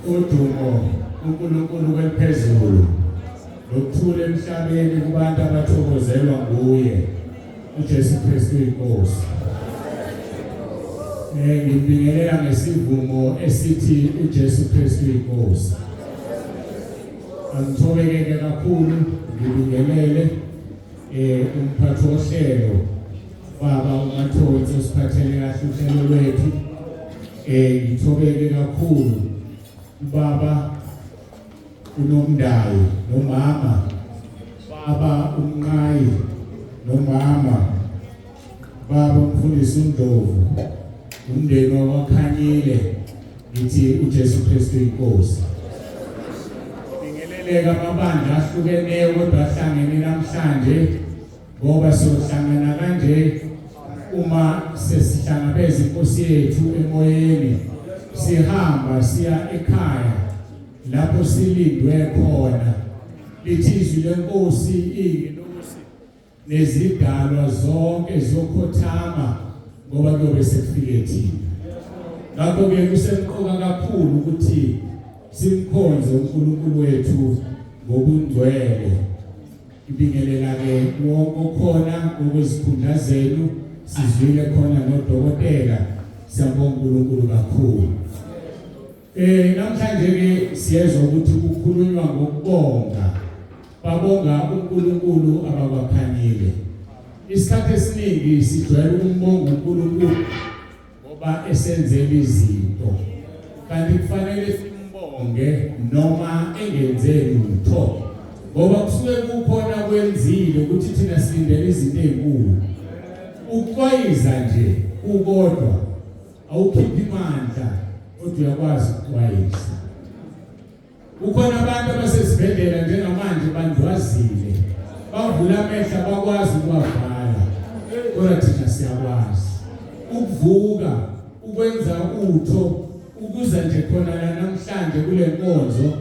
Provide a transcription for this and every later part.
Udumo uNkulunkulu kweliphezulu nokuthula emhlabeni kubantu abathokozelwa nguye uJesu Kristu inkosi. Ngibingelela ngesivumo esithi uJesu Kristu inkosi. Angithobekeke kakhulu ngibingelele umphathi wohlelo baba uMathonsi osiphathele kahle uhlelo lwethu. Ngithobeke kakhulu baba uNomndayi nomama baba uMnqayi nomama baba umfundisi uNdlovu umndeni wakwaKhanyile ngithi uJesu Kristu inkosi. Bingeleleka amabandla ahlukeneyo kodwa ahlangene namhlanje ngoba siyohlangana kanje uma sesihlangabeza inkosi yethu emoyeni sihamba siya ekhaya lapho silindwe khona. Lithi izwi lenkosi ingelosi nezidalwa zonke zokhothama ngoba kuyobe sekufike thina. Ngakho-ke kusemqoka kakhulu ukuthi simkhonze uNkulunkulu wethu ngobungcwele. Ngibingelela-ke wonke okhona ngokwezikhundla zenu, sizwile khona nodokotela, siyabonga uNkulunkulu kakhulu. Namhlanje ke siyezwa ukuthi kukhulunywa ngokubonga. Babonga uNkulunkulu abakwakhanyile. Isikhathi esiningi sijwayele ukumbonga uNkulunkulu ngoba esenzela izinto. Kanti kufanele simbonge noma engenze lutho. Ngoba kusuke kukhona kwenzile ukuthi thina silindele izinto ezinkulu. Ukuxwayiza nje kukodwa awukhiphi imandla kodwa uyakwazi ukuxwayisa. Kukhona abantu abasezibhedlela njengamanje bandwazile, bavula amehlo bakwazi ukuwavala, kodwa thina siyakwazi ukuvuka, ukwenza utho, ukuza nje khona la namhlanje kule nkonzo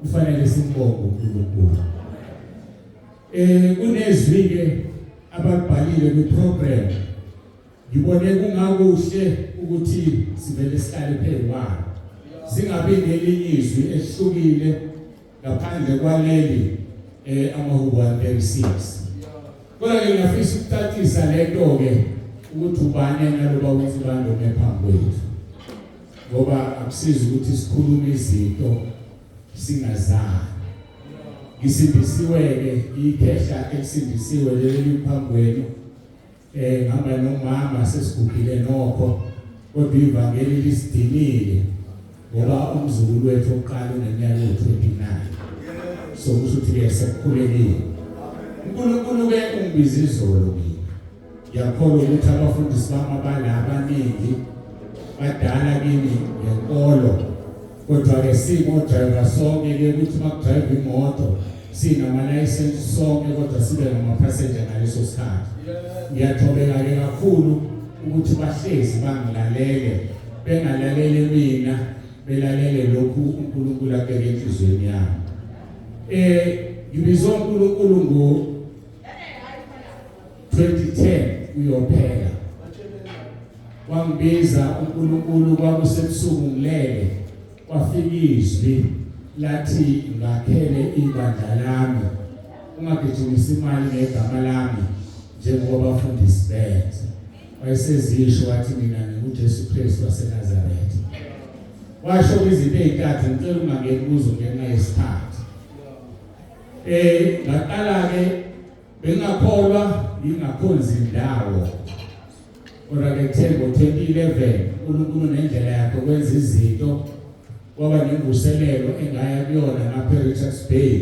kufanele simbonge uNkulunkulu. Kunezwi ke abalibhalile kwi-program. Ngibone kungakuhle ukuthi sivele sihlale phezu kwalo, singabi nelinye izwi elihlukile ngaphandle kwaleli amahubo 136. Kodwa ke ngiyafisa ukucacisa lento ke ukuthi ubani naloba uNsibande ome phambi kwethu, ngoba akusizi ukuthi sikhulume izinto singazani. Ngisindisiwe ke ikhehla elisindisiwe leli phambi kwenu. Ngihamba nomama sesigugile nokho, kodwa ivangeli lisidinile ngoba umzukulu wethu oqala uneminyaka ewu-29. So kusho ukuthi ke sekukhulekile. uNkulunkulu ke ungibiza izolo mina. Ngiyakholwa ukuthi abafundisi bami abala abaningi badala kimi ngenkolo, kodwa ke simo driver sonke ke ukuthi makudrive imoto sinama license sonke kodwa sibe ngama-passenger ngaleso sikhathi. Ngiyathobeka ke kakhulu ukuthi bahlezi bangilalele, bengalalele mina, belalele lokhu uNkulunkulu akubeke enhliziyweni yami. Ngibizwe uNkulunkulu ngo 2010 uyophela. Wangibiza uNkulunkulu kwakusebusuku ngilele, kwafika izwi lathi ngakhele ibandla lami, ungagijimisi imali ngegama lami njengoba abafundisi benza. Wayesezisho wathi mina nginguJesu Kristu waseNazaretha. Washo izinto ezintathu, ngicela ungangeni kuzo ngenxa yesikhathi. Ngaqala ke bengakholwa ngingakhonzi indawo. Kodwa ke kuthe ngo-2011 uNkulunkulu nendlela yakhe ukwenza izinto, kwaba nemvuselelo engaya kuyona ngapha eRichards Bay,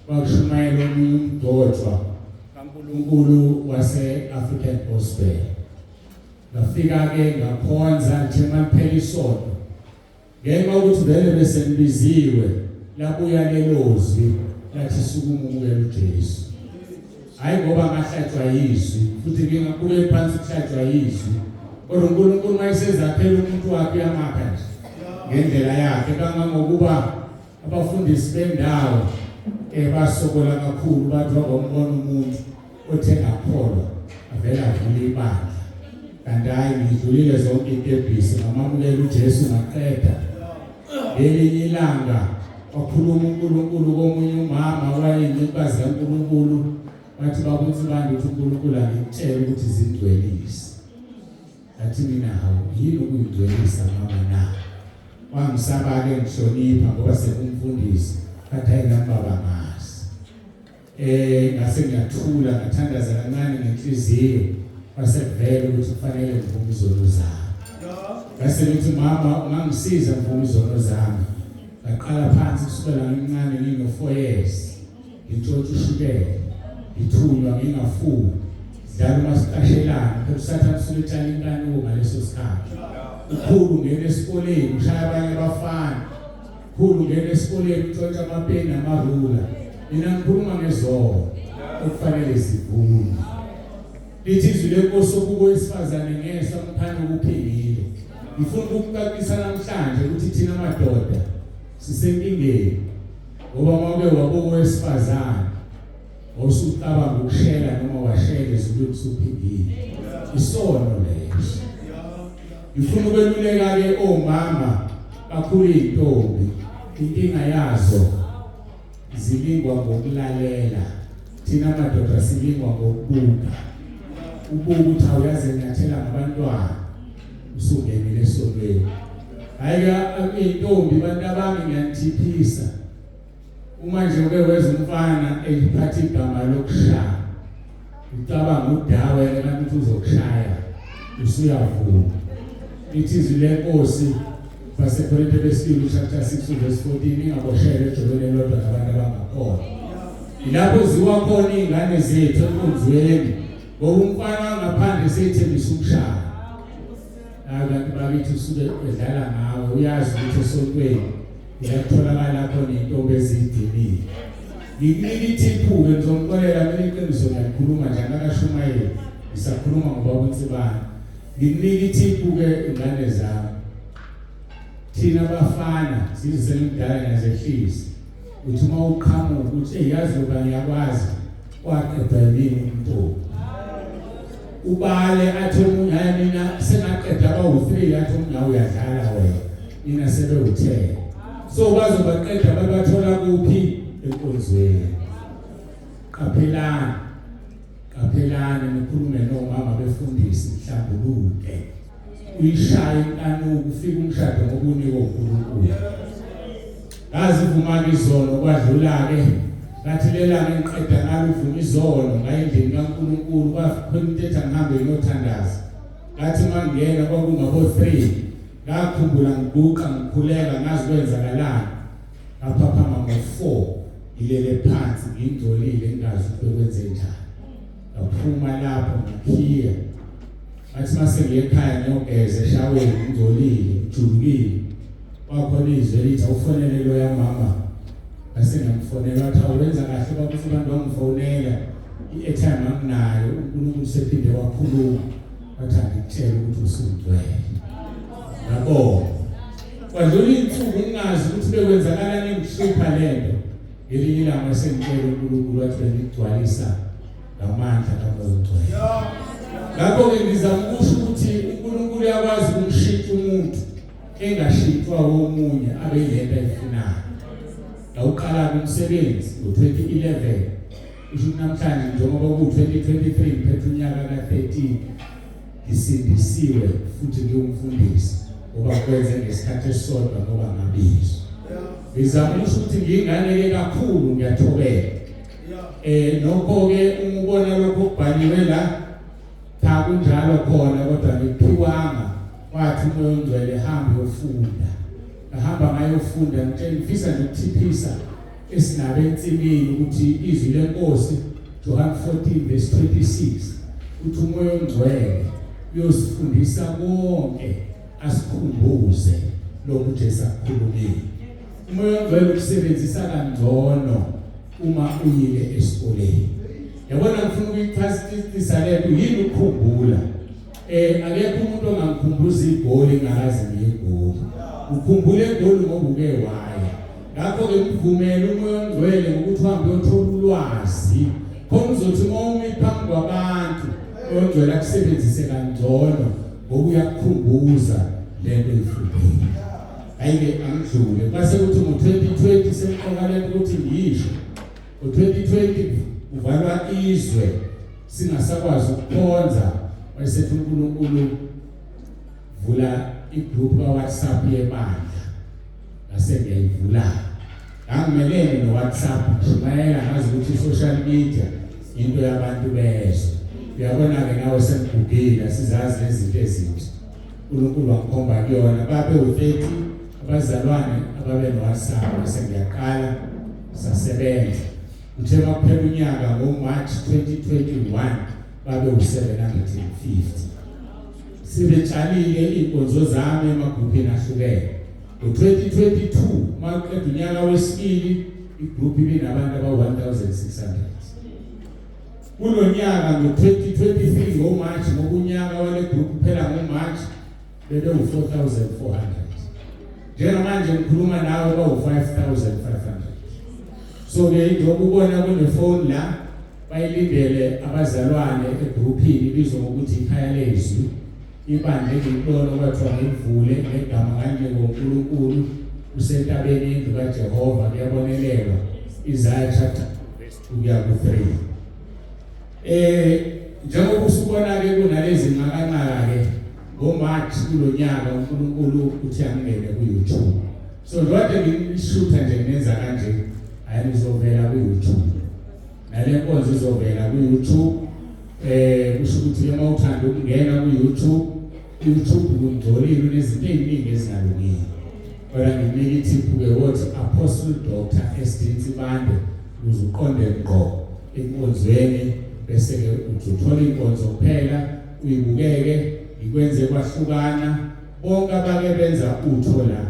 kwakushumayela omunye umgcotshwa kaNkulunkulu wase-African Gospel. Ngafika ke ngakhonza nje maliphela isonto, ngenxa yokuthi vele bese ngibiziwe, labuya lelo zwi lathi sukuma umukele uJesu. Hayi ngoba ngahlatshwa yizwi, futhi ngingabuke phansi ukuhlatshwa yizwi, kodwa uNkulunkulu mayesezakhela umuntu wakhe uyamakha nje ngendlela yakhe, kangangokuba abafundisi bendawo basokola kakhulu, bathi wakombona umuntu othe ngakholwa avela avule ibandla. Kanti hayi ngidlulile zonke intebhisi, ngamamukela uJesu ngaqeda. Ngelinye ilanga wakhuluma uNkulunkulu komunye umama wayeyincikazi kaNkulunkulu, wathi bakuthi bantu ukuthi uNkulunkulu angitshela ukuthi zingcwelise. Ngathi mina hawu, yini ukuyingcwelisa mama na? Wangisaba-ke ngihlonipha ngoba sekumfundisi, ngathi hayi nami baba ngazi. Ngase ngiyathula, ngathandaza kancane ngenhliziyo, kwase kuvela ukuthi kufanele ngivume izono zami. Ngase ngithi mama ungangisiza ngivume izono zami. Ngaqala phansi kusukela ngimncane ngino-4 years, ngitshontsha ushukela, ngithunywa ngingafuni, sidlala uma siqashelana, phela uSathane usuke etshala inkanuko ngaleso sikhathi. Ukhulu ungena esikoleni ushaya abanye abafana, ukhulu ungena esikoleni utshontsha amapeni namarula. Mina ngikhuluma ngezono okufanele zivunywe. Lithi izwi lenkosi okubo wesifazane ngeso amphane ukuphingile. Ngifuna ukukucacisa namhlanje ukuthi thina madoda sisenkingeni, ngoba uma uke wabuka owesifazane wawusucabanga ukushela noma washela ezulwini usuphingile. Isono leso. Ngifuna ukweluleka-ke omama kakhulu iy'ntombi, inkinga yazo zilingwa ngokulalela, thina madoda silingwa ngokubuka. Ubuka ukuthi awuyaze ngiyathela ngabantwana, usungenile esonweni. Hhayi-ke iy'ntombi, bantu abami, ngiyanithiphisa. Uma nje uke weza umfana eliphatha igama lokushaya, ucabanga udawe kanti ukuthi uzokushaya, usuyavuma. Ithi izwi lenkosi baseKorinte besibili chapter 6 verse 14, ingaboshelwe ejokweni elilodwa nabantu abangakholwa. Ilapho ziwa khona iy'ngane zethu enkonzweni, ngoba umfana wangaphandle seyithembisa ukushaya. Hayi kanti bakithi usuke edlala ngawe, uyazi ukuthi esontweni uyatholakala khona iy'ntombi eziyidinile. Ngikunika ithiphu-ke, ngizomxolela mina iqiniso ngiyalikhuluma nje, angakashumayeli, ngisakhuluma ngoba uNsibane. Ngikunika ithiphu-ke ingane zami. Thina bafana size sengimdala ngiyazehlisa. Uthi uma uqhamuka uthi eyi yazi loba ngiyakwazi, waqedwa yimina umntombi. Ubale athi omunye hayi mina sengaqeda abawu-3, athi omunye hawu uyadlala wena, mina sebewu-10. So bazobaqeda babathola kuphi? Enkonzweni. Qaphelani, qaphelani nikhulume nomama befundisi, nihlambuluke. Uyishaye inkanuko, ufike umshado ngoba unikwe uNkulunkulu. Ngazivuma-ke izono, kwadlula-ke. Ngathi lelanga engiqeda ngalo uvuma izono, ngaye endlini kaNkulunkulu, kwakhona into ethi angihambe ngiyothandaza. Ngathi uma ngingena kwakungabo-3, ngakhumbula ngiguqa ngikhuleka, ngazi kwenzakalani. Ngaphaphama ngo-4, ngilele phansi ngingcolile, ngingazi ukuthi bekwenze njani. Ngaphuma lapho ngakhiya. Ngathi mase ngiye ekhaya ngiyogeza eshaweni, ngingcolile, ngijulukile. Kwakhona izwi elithi awufonele loya mama. Ngase ngiyamfonela, wathi awenza kahle baba ukuthi abantu bangifonela, i-airtime anginayo, uNkulunkulu sephinde wakhuluma. Wathi angikutshele ukuthi usungcwele. Ngabonga. Kwadlula iy'nsuku ngingazi ukuthi bekwenzakalani engihlupha lento. Ngelinye ilanga sengitshela uNkulunkulu wathi bengigcwalisa ngamandla kaMoya oNgcwele. Ngakho-ke ngizama ukusho ukuthi uNkulunkulu uyakwazi ukumshintsha umuntu engashintshwa womunye abe yilento ayifunayo. Ngawuqala umsebenzi ngo-2011, kusho ukuthi namhlanje njengoba ku-2023 ngiphethe unyaka ka-13 ngisindisiwe futhi ngiwumfundisi, ngoba kwenze ngesikhathi esisodwa ngoba ngabizwa. Ngizama ukusho ukuthi ngiyingane-ke kakhulu, ngiyathobeka. Nokho-ke uma ubona lokho okubhaliwe la, cha kunjalo khona, kodwa ngikuphiwanga. Wathi uMoya oNgcwele hamba uyofunda. Ngahamba ngayofunda, ngitshela ngifisa nje ukuthiphisa esinabe ensimini ukuthi izwi lenkosi John 14 verse 26 uthi uMoya oNgcwele uyosifundisa konke, asikhumbuze lokhu Jesu akukhulumile. Umoya oNgcwele ukusebenzisa kangcono uma uyile esikoleni. Yabona ngifuna ukuyichasisa lento, yini ukukhumbula? Akekho umuntu ongangikhumbuza igoli ngakaze ngiye egoli. Ukhumbule egoli ngoba uke waya. Ngakho-ke mvumele uMoya oNgcwele ngokuthi uhambe uyothola ulwazi. Khona uzothi uma umi phambi kwabantu, uMoya oNgcwele akusebenzise kangcono ngoba uyakukhumbuza lento oyifundile. Hayi-ke angidlule. Kwase kuthi ngo-2020 sekuqoka lento ukuthi ngiyisho. Ngo-2020 kuvalwa izwe singasakwazi ukukhonza, wayesethi uNkulunkulu vula igroup ka-WhatsApp yebandla. Ngase ngiyayivula. Ngangimelene no-WhatsApp, ngishumayela ngazi ukuthi i-social media into yabantu bezwe. Uyabona-ke nawe sengigugile, asizazi nezinto ezintsha. uNkulunkulu wangikhomba kuyona. Babe u-30 abazalwane ababe no-WhatsApp, bese ngiyaqala sasebenza. Uthe makuphela unyaka ngo-March 2021 babe u-750. Sibetshalile iy'nkonzo zami emagruphini ahlukene. Ngo-2022 maqeda unyaka wesibili igruphu ibinabantu abawu-1600. Kulo nyaka ngo-2023 ngo-March, ngoba unyaka wale group uphela ngo-March, bebe u-4400. Njengamanje ngikhuluma nawe bawu-5500. So-ke njengoba ubona kunefoni la bayilindele abazalwane egruphini ibizwa ngokuthi ikhaya lezwi, ibandla engikulona kwathiwa ngivule ngegama nganike uNkulunkulu usentabeni yendlu kaJehova kuyabonelelwa. Isaiah chapter 2 kuya ku-3. Njengoba usubona ke kunalezi nqakanqaka ke ngoMarch kulonyaka uNkulunkulu uthi angene ku-YouTube. So njengoba ngishutha nje ngenza kanje, hayi ngizovela ku-YouTube. Nale nkonzo izovela ku-YouTube. Kusho ukuthi uma uthanda ukungena ku-YouTube, YouTube kungcolile unezinto eziningi ezingalungile. Kodwa nginika ithiphu ke wothi Apostle Dr. SD Nsibande ukuze uqonde ngqo enkonzweni, bese ke uthola inkonzo kuphela uyibukeke, ikwenze kwahlukana. Bonke abake benza utho la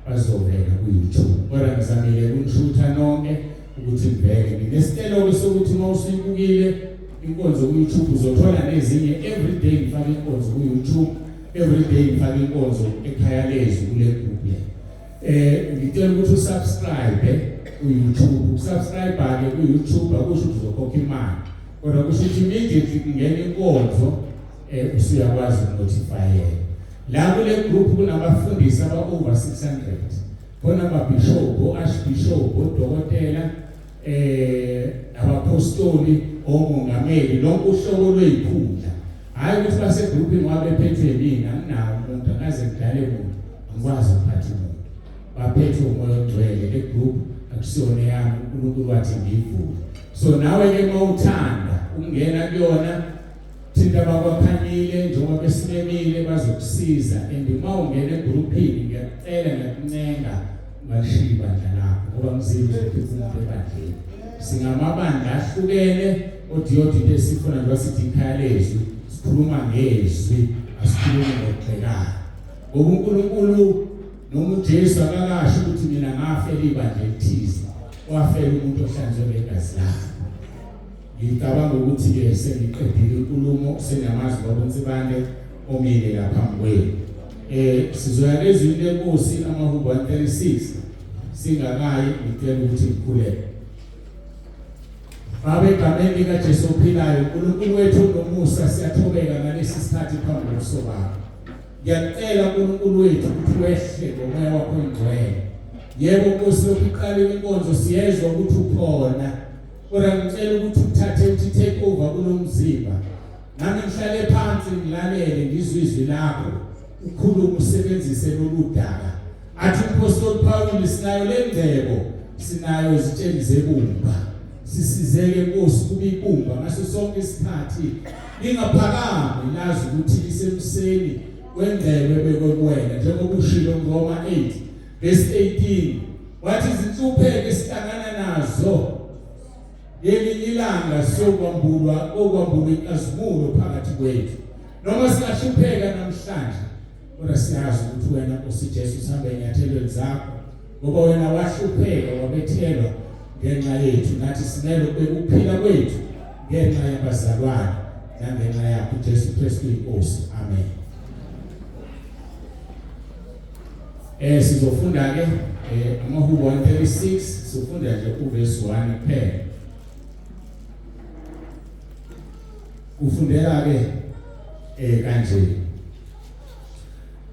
bazovela ku-YouTube. Kodwa ngizamile kunishutha nonke ukuthi ngivele. Nginesicelo sokuthi uma usuyibukile inkonzo ku-YouTube uzothola nezinye. Every day ngifaka inkonzo ku-YouTube, every day ngifaka inkonzo ekhaya lezwi kule group le. Ngicela ukuthi usubscribe ku-YouTube. Ukusubscribe ke ku-YouTube akusho ukuthi uzokhokha imali, kodwa kusho ukuthi immediately kungena inkonzo usuyakwazi ukunotifyeka. La kule group kunabafundisi aba over 600, khona ababishop, o-archbishop, odokotela, abapostoli, omongameli, lonke uhlobo lwezikhundla. Hayi ukuthi basegroupini ngoba bephethwe mina, anginawo umuntu, akaze ngidale umuntu, angikwazi ukuphatha umuntu. Baphethwe uMoya oNgcwele. Le group akusiyona yami, uNkulunkulu wathi ngiyivule. So nawe ke mawuthanda ukungena kuyona, thinta abakwakhanyile njengoba besimemile, bazokusiza. And uma ungena egruphini, ngiyakucela, ngiyakuncenga, ungalishiyi ibandla lakho, ngoba ngizile uzokhipha umuntu ebandleni. Singamabandla ahlukene, kodwa iyodwa into esifuna njengoba sithi ikhaya lezwi, sikhuluma ngezwi, asikhulumi ngokugxekana. Ngoba uNkulunkulu noma uJesu akakasho ukuthi mina ngafela ibandla elithize, wafela umuntu ohlanzwe ngegazi lakhe. Ngicabanga ukuthi-ke sengiqedile inkulumo, seniyamazi baba uNsibande omile lapha phambi kwenu. Sizoya ezwini lenkosi amahubo 136. Singakayi, ngicela ukuthi ngikhuleke. Baba, egameni likaJesu ophilayo, uNkulunkulu wethu onomusa, siyathobeka ngalesi sikhathi phambi kobuso bakho. Ngiyacela uNkulunkulu wethu ukuthi wehle ngomoya wakho ongcwele. Yebo Nkosi, lokhu iqalile inkonzo, siyezwa ukuthi ukhona. Kodwa ngicela ukuthi uthathe, uthi take over kulo mzimba. Nami ngihlale phansi ngilalele, ngizwe izwi lakho. Ukhulume usebenzise lolu daka. Athi uMpostoli Paul, sinayo le ngcebo, sinayo izitsheni zebumba. Sisizeke Nkosi kube ibumba ngaso sonke isikhathi lingaphakami, lazi ukuthi lisemseni wengcebo ebekwe kuwena, njengoba ushilo kuRoma 8 verse 18, wathi izinhlupheko esihlangana nazo ngelinye ilanga siyokwambulwa, okwambulwa inkazimulo phakathi kwethu. Noma singahlupheka namhlanje, kodwa siyazi ukuthi wena Nkosi Jesu sihambe enyathelweni zakho, ngoba wena wahlupheka wabethelwa ngenxa yethu, nathi simele ukubeka ukuphila kwethu ngenxa yabazalwane nangenxa yakho Jesu Kristu inkosi. Amen. Sizofunda ke amahubo 136, sizofunda nje uverse 1 kuphela. Kufundeka ke kanje: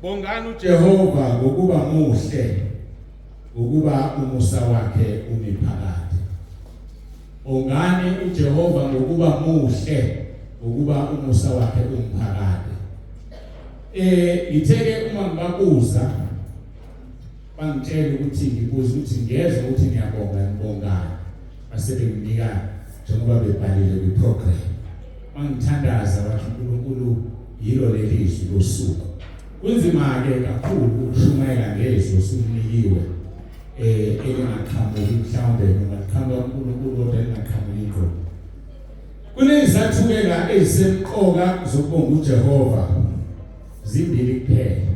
Bongani uJehova ngokuba muhle. Muhle ngokuba umusa wakhe umi phakade. Bongani uJehova ngokuba muhle, ngokuba umusa wakhe umphakade. Ngitheke uma ngibabuza, bangitshela ukuthi ngibuza ukuthi ngiyezwa ukuthi ngiyabonga, ngibongani, base benginika njengoba bebhalile kwi-program. Mangithandaza wathi uNkulunkulu yilo leli zwi losuku. Kunzima-ke kakhulu ukushumayela ngezwi osulinikiwe elingaqhamuki mhlawumbe noma liqhamuka kuNkulunkulu kodwa lingaqhamuki ngqo. Kunezizathu-ke la ezisemqoka zokubonga uJehova, zimbili kuphela.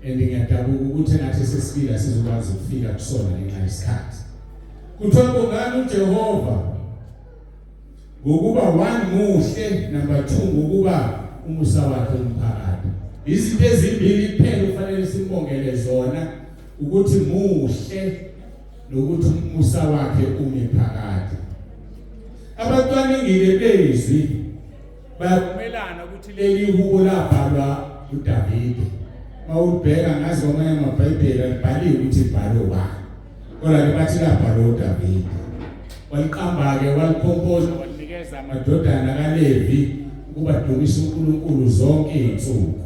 And ngiyadabuka ukuthi engathi sesibili asizokwazi ukufika kusona ngenxa yesikhathi. Kuthiwa bongani uJehova ngokuba one muhle, number 2 ngokuba umusa wakhe umphakade. Izinto ezimbili kuphela kufanele simbongele zona, ukuthi muhle nokuthi umusa wakhe umi phakade. Abacwaningile bezwi bayavumelana ukuthi leli hubo labhalwa uDavide. Mawubheka ngazi kwamanye amaBhayibheli alibhaliwe ukuthi ibhalwe ubani, kodwa ke bathi labhalwa uDavide. Waliqamba-ke, walikhompoza, walinikeza amadodana kaLevi ukuba dumise uNkulunkulu zonke izinsuku.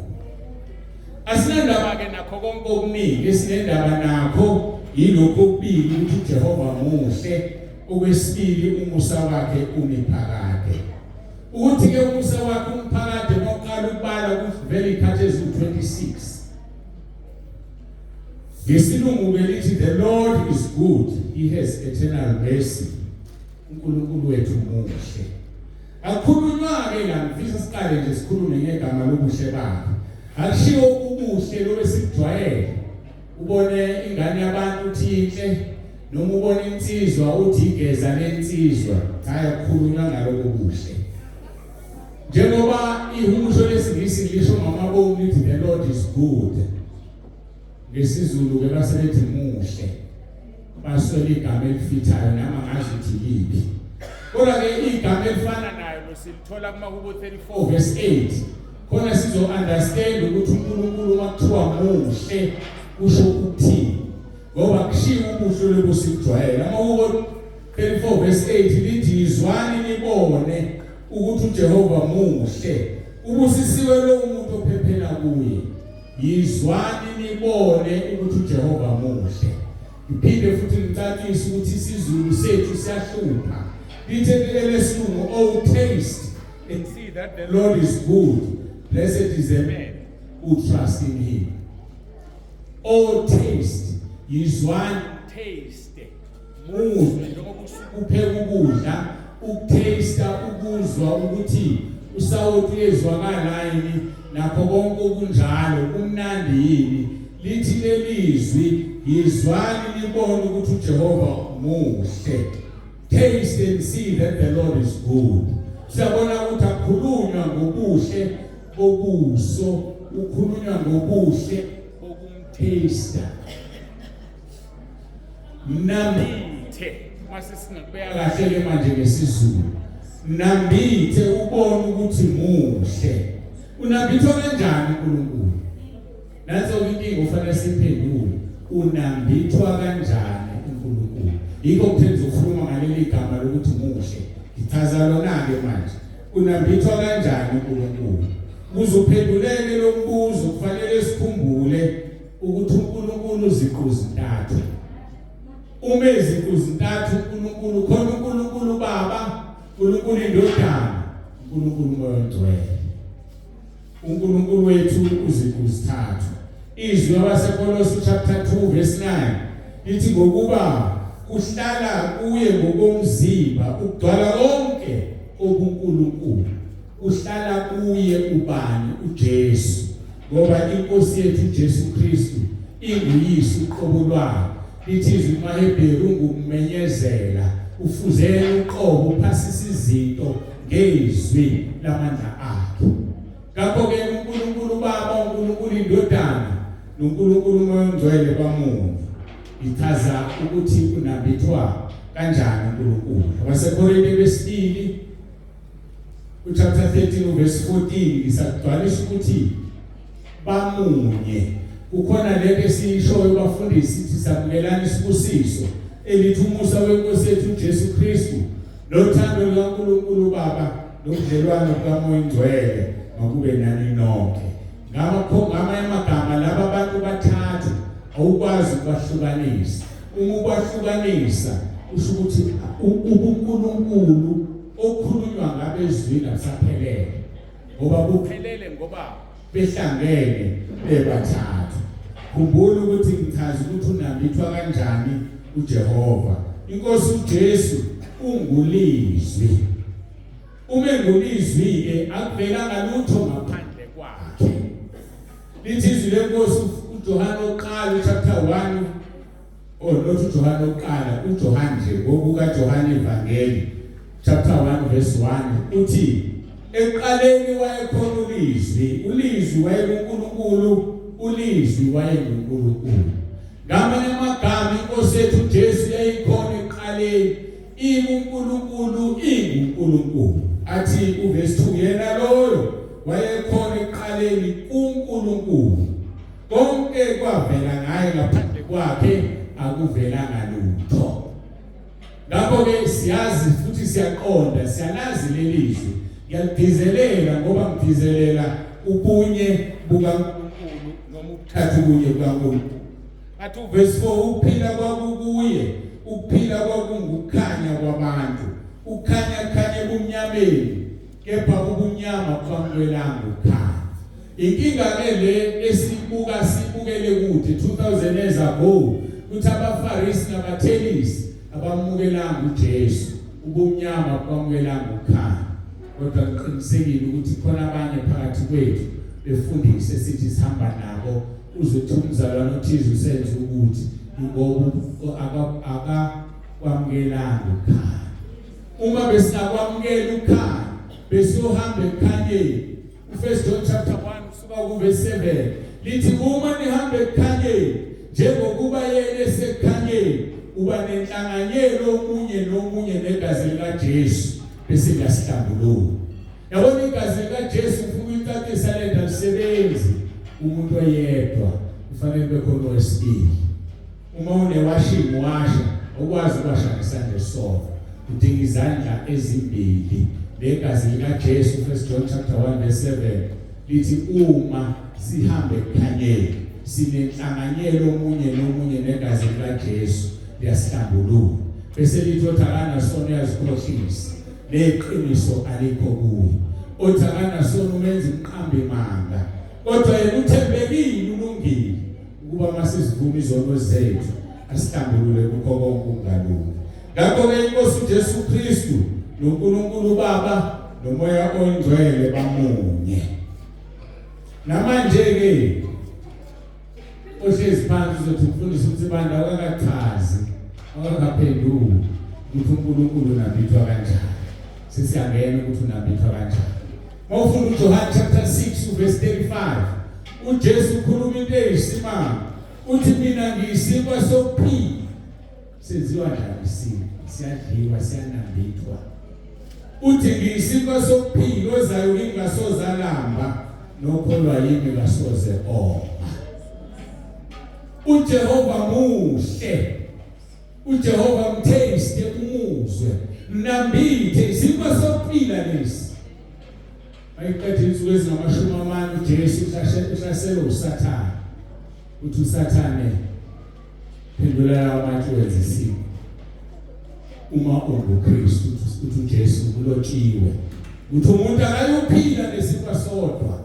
Asinandaba-ke nakho konke okuningi, esinendaba nakho yilokhu okubili, ukuthi uJehova muhle, okwesibili umusa wakhe umi phakade. Ukuthi-ke umusa wakhe umphakade, mawuqala ukubala kuvela izikhathi eziwu-26. Ngesilungu belithi the Lord is good, he has eternal mercy. uNkulunkulu wethu muhle. Akukhulunywa-ke la, ngifisa siqale nje sikhulume ngegama lobuhle bakhe. Akushiwo ubuhle lobu esikujwayele. Ubone ingane yabantu uthi inhle, noma ubone insizwa uthi igeza lensizwa. Cha, akukhulunywa ngaloko buhle. Njengoba ihumusho lesiNgisi lisho ngamabomu lithi the Lord is good. NgesiZulu ke base bethi muhle. Baswele igama elifithayo noma ngazi ukuthi liphi. Kodwa ke igama elifana nayo silithola kumaHubo 34 verse 8. Khona sizo understand ukuthi uNkulunkulu uma kuthiwa muhle kusho ukuthini. Ngoba kushiwo ubuhle lobu sikujwayele. AmaHubo 34 verse 8 lithi yizwani nibone ukuthi uJehova muhle. Ubusisiwe lo muntu ophephela kuye. Yizwani nibone ukuthi uJehova muhle. Ngiphinde futhi ngicacise ukuthi isiZulu sethu siyahlupha. Lithe elesilungu, oh taste and see that the Lord is good. Blessed is the man who trusts in him. Oh taste, yizwani, taste. Muzwe njengoba usukupheka ukudla, ukutaste, ukuzwa ukuthi usawoti uyezwakala yini, nakho konke okunjalo kumnandi yini. Lithi lelizwi, yizwani nibone ukuthi uJehova muhle. Taste and see that the Lord is good. Siyabona ukuthi akukhulunywa ngobuhle bobuso, ukhulunywa ngobuhle bokumtaste. Nambithe, mase singakubeka kahle ke manje ngesiZulu. Nambithe ubone ukuthi muhle. Unambithwa kanjani uNkulunkulu? Nanso inkinga ofanele siphendule. Unambithwa kanjani uNkulunkulu? Yikho kuthe ngizokhuluma ngaleli gama lokuthi muhle. Ngichaza lona ke manje. Unambithwa kanjani uNkulunkulu? Ukuze uphenduleke lo mbuzo kufanele sikhumbule ukuthi uNkulunkulu uziqu zintathu. Uma iziqu zintathu uNkulunkulu, khona uNkulunkulu Baba, uNkulunkulu iNdodana, uNkulunkulu uMoya oNgcwele. uNkulunkulu wethu uziqu zithathu. Izwi labaseKolosi chapter 2 verse 9 lithi ngokuba kuhlala kuye ngokomzimba ukugcwala konke obuNkulunkulu. Kuhlala kuye ubani? uJesu. Ngoba inkosi yethu uJesu Kristu inguyise uqobo lwayo. Lithi izwi kumaHebheru ungukumenyezela, ufuzela uqobo, uphasisa izinto ngezwi lamandla akhe. Ngakho-ke uNkulunkulu Baba, uNkulunkulu iNdodana noNkulunkulu uMoya oNgcwele bamunye. Ichaza ukuthi unambithwa kanjani uNkulunkulu. AbaseKorinte besibili uchapter 13 verse 14 ngisagcwalisa ukuthi bamunye. Kukhona lento esiyishoyo bafundisi, sithi samukelani isibusiso elithi umusa weNkosi yethu uJesu Kristu nothando lukaNkulunkulu Baba nobudlelwano bukaMoya Ingcwele makube nani nonke. Ngakho ngamanye amagama laba bantu bathathu awukwazi ukubahlukanisa. Uma ukwahlukanisa usho ukuthi ubuNkulunkulu okhulunywa ngabe ezwini abusaphelele, ngoba buphelele ngoba behlangene bebathathu. Khumbula ukuthi ngichaza ukuthi unambithwa kanjani uJehova. INkosi uJesu ungulizwi. Uma engulizwi-ke akuvelanga lutho ngaphandle kwakhe. Lithi izwi leNkosi uJohane oqala chapter 1, oh not uJohane oqala, uJohane nje ngokuka Johane iVangeli chapter 1 verse 1 uthi ekuqaleni wayekhona ulizwi, ulizwi wayekuNkulunkulu, ulizwi wayenguNkulunkulu. Ngamanye amagama iNkosi yethu uJesu yayikhona ekuqaleni, inguNkulunkulu, inguNkulunkulu. Athi uverse 2 yena loyo wayekhona ekuqaleni kuNkulunkulu, konke kwavela ngaye, ngaphandle kwakhe akuvelanga lutho. Ngakho-ke siyazi futhi siyaqonda, siyalazi leli zwi. Ngiyaligizelela ngoba ngigizelela ubunye bukaNkulunkulu noma ubuthathu kunye bukaNkulunkulu. Athi uverse 4 ukuphila kwakukuye, ukuphila kwakungukukhanya kwabantu, ukukhanya kukhanya ebumnyameni, kepha ubumnyama bubamukelanga ukukhanya. Inkinga ke le esibuka sibukele kude 2000 years ago ukuthi abaFarisi nabathelisi abamukelanga uJesu, ubumnyama bubamukelanga ukukhanya. Kodwa ngiqinisekile ukuthi khona abanye phakathi kwethu befundise sithi sihamba nabo, uzothi umzalwane othize usenze ukuthi ngoba akakwamukelanga ukukhanya. Uma besingakwamukela ukukhanya besiyohamba ekukhanyeni. UFirst John chapter 1 kusuka kuverse 7 lithi uma nihamba ekukhanyeni njengokuba yena esekukhanyeni, uba nenhlanganyelo omunye nomunye negazi likaJesu bese liyasihlambulula. Yabona igazi likaJesu, ufuna ukuyicacisa le nto, alisebenzi umuntu oyedwa, kufanele kube khona owesibili. Uma unewashing washa, awukwazi ukwasha ngesandla esisodwa, udinga izandla ezimbili. Legazi likaJesu, First John chapter 1 verse 7 lithi uma sihambe ekukhanyeni sinenhlanganyelo omunye nomunye negazi likaJesu liyasihlambulula. Bese lithi othi akanasono uyazikhohlisa, neqiniso alikho kuye. Othi akanasono umenza umqambi manga, kodwa yena uthembekile, ulungile ukuba masizivuma izono zethu asihlambulule kukho konke ukungalungi. Ngakho-ke iNkosi uJesu Kristu noNkulunkulu uBaba noMoya oNgcwele bamunye. Namanje-ke ohlezi phansi uzothi umfundisi ukuthi banda awukakachazi, awukakaphenduli ukuthi uNkulunkulu unambithwa kanjani. Sesiyangena ukuthi unambithwa kanjani. Mawufunda uJohane chapter 6 verse 35, uJesu ukhuluma into eyisimanga, uthi mina ngiyisinkwa sokuphila. Senziwa njani isinkwa? Siyadliwa, siyanambithwa. Uthi ngiyisinkwa sokuphila, ozayo kimi kasoze alamba, nokholwa yimi kasoze oma. uJehova muhle, uJehova mtaste, umuzwe, mnambithe. Isinkwa sokuphila lesi. Ayiqeda insuku ezingama-40 uJesu uhlaselwe uSathane. Uthi uSathane phendula lawa matshe wenze isinkwa uma unguKristu. Uthi uJesu kulotshiwe uthi umuntu akayophila nesinkwa sodwa,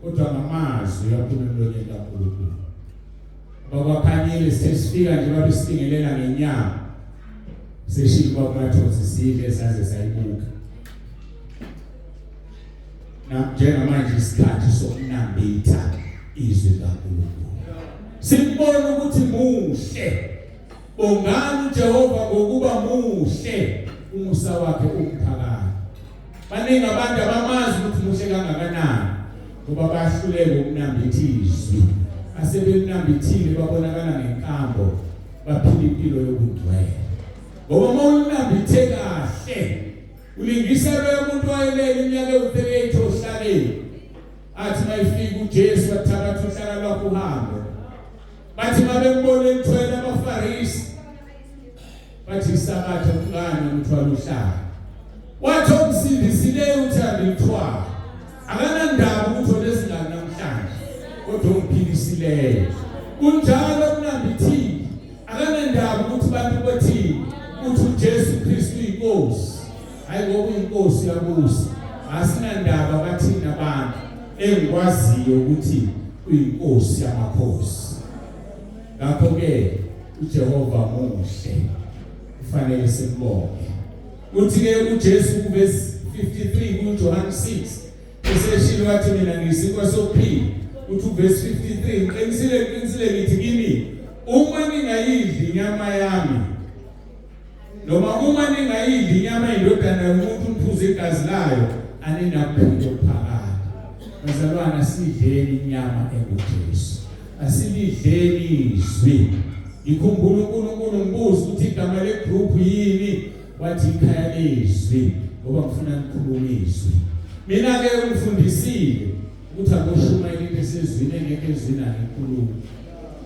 kodwa ngamazwi aphuma emlonyeni kaNkulunkulu. Bakwakhanyile sesifika nje babesibingelela ngenyama, seshilo kwakumathonsi sidle saze sayibuka. Na njengamanje isikhathi sokunambitha izwi likaNkulunkulu, simbona ukuthi muhle. Bongani uJehova ngokuba muhle, umusa wakhe umphakathi. Baningi abantu abamazi ukuthi muhle kangakanani ngoba bahluleka ukunambitha izwi. Asebelinambithile babonakala ngenkambo, baphila impilo yobungcwele. Ngoba uma ulinambithe kahle ulingisa loyo muntu wayelele iminyaka ewu-38 ohlakeni, athi mayifika uJesu athabatha uhlaka lwakho uhambe. Bathi mabembona ethwele abaFarisi, bathi isabatha kungani ukuthwala uhlaka? Wathi omsindisileyo uthi angilithwala. Akanandaba ukuthi olesingani namhlanje, kodwa ongiphilisileyo. Kunjalo kunambithile. Akanandaba ukuthi abantu bathini, uthi uJesu Kristu inkosi. Hayi ngoba uyinkosi yabusa. Asinandaba bathini abantu, engikwaziyo ukuthi uyinkosi yamakhosi. Ngakho ke uJehova muhle, kufanele simbonge. Uthi ke uJesu kuverse 53 kuJohn 6 eseshilo wathi mina ngiyisinkwa sokuphila. Uthi uverse 53, ngiqinisile ngiqinisile ngithi kini, uma ningayidli inyama yami, noma uma ningayidli inyama yendodana yomuntu niphuze igazi layo, aninakuphila okuphakade. Bazalwana, sidleni inyama enguJesu, asilidleni izwi. Ngikhumbula uNkulunkulu ngibuza ukuthi igama legroup yini, wathi ikhaya lezwi, ngoba ngifuna ngikhulume izwi. Mina ke ungifundisile ukuthi akushumayela into esezwini engekho ezwini angikhulumi.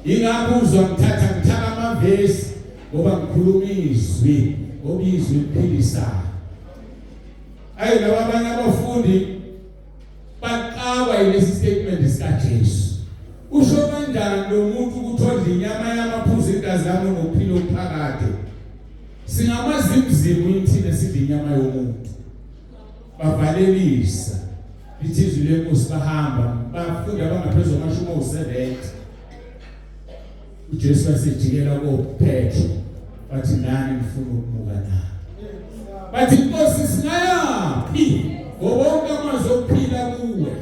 Ingakho uzwa ngithatha ngithaka amavesi, ngoba ngikhuluma izwi, ngoba izwi liphilisayo. Ayi laba abanye abafundi baqakwa yilesi statement sikaJesu. Usho kanjani lo muntu ukuthi odla inyama yamaphuzu igazi lami nokuphila okuphakade? Singamazimzimu thina sidla inyama yomuntu. Bavalelisa lithi izwi lenkosi, bahamba bafunda abangaphezulu kwamashumi awu-70. uJesu wasejikela koPetro wathi nani nifuna ukumuka na? Bathi inkosi singayaphi, ngoba wonke amazwi okuphila kuwe.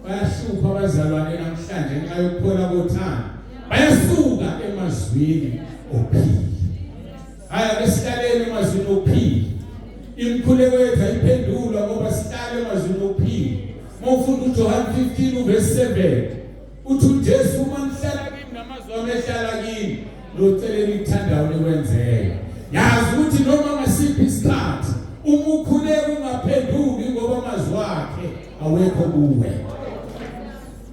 Bayahlupha abazalwane namhlanje ngenxa yokuphola kothando, bayasuka emazwini okuphila. Hhayi, ake sihlaleni emazwini okuphila. Imikhuleko yethu ayiphendulwa ngoba sihlale emazwini okuphila. Uma ufunda uJohn 15 uverse 7 uthi uJesu, uma nihlala kimi namazwi ami ehlala kimi, noceleni ikuthandayo nikwenzele. Yazi ukuthi noma ngasiphi isikhathi uma ukhuleka ungaphenduli, ngoba amazwi akhe awekho kuwe.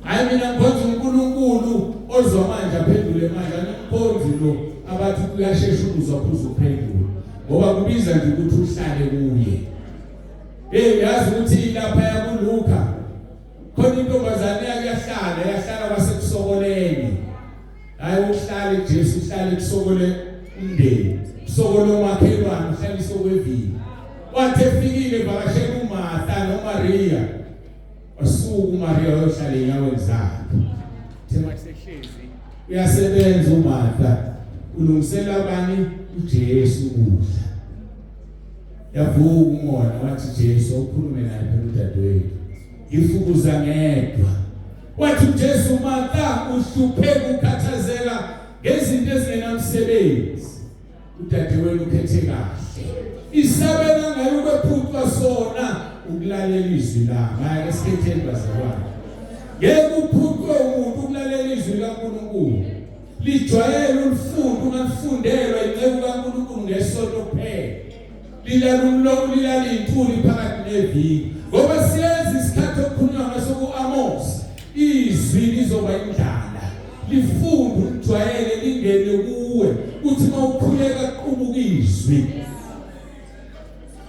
Hayi, mina ngikhonza uNkulunkulu ozwa manje aphendule manje. Angimkhonzi lo abathi uyashesha ukuzwa phuza ukuphendula, ngoba kubiza nje ukuthi uhlale kuye. Hey, yazi ukuthi lapha yakuLuka khona intombazane yake yahlala yahlala kwasekusokoleni. Hayi, ukuhlala Jesu uhlale kusokole umndeni, kusokole umakhelwane, uhlale sokwevini. Wathi efikile vakashela uMartha noMaria, wasuka uMaria wayohlala enyaweni zakhe. Thema sehlezi uyasebenza uMartha, ulungisela abani uJesu ukudla. Yavuka umona wathi, Jesu ukhulume naye phela udadewethu, ngifukuza ngedwa. Wathi uJesu, Martha, uhlupheka ukhathazeka ngezinto ezingenamsebenzi, udadewenu ukhethe kahle. Isabela ngayo ukwephucwa sona ukulalela izwi lami. Hayi, esikhetheni bazalwane, ngeke uphucwe umuntu ukulalela izwi likaNkulunkulu. Lijwayele ulifunda, ungalifundelwa inceku kaNkulunkulu ngesonto kuphela. Lilala umlomo, lilala intuli phakathi neviki, ngoba siyenza isikhathi okukhulunywa ngaso kuAmos. Izwi lizoba indlala, lifunde ulijwayele, lingene kuwe, uthi mawukhuleka qubuka izwi.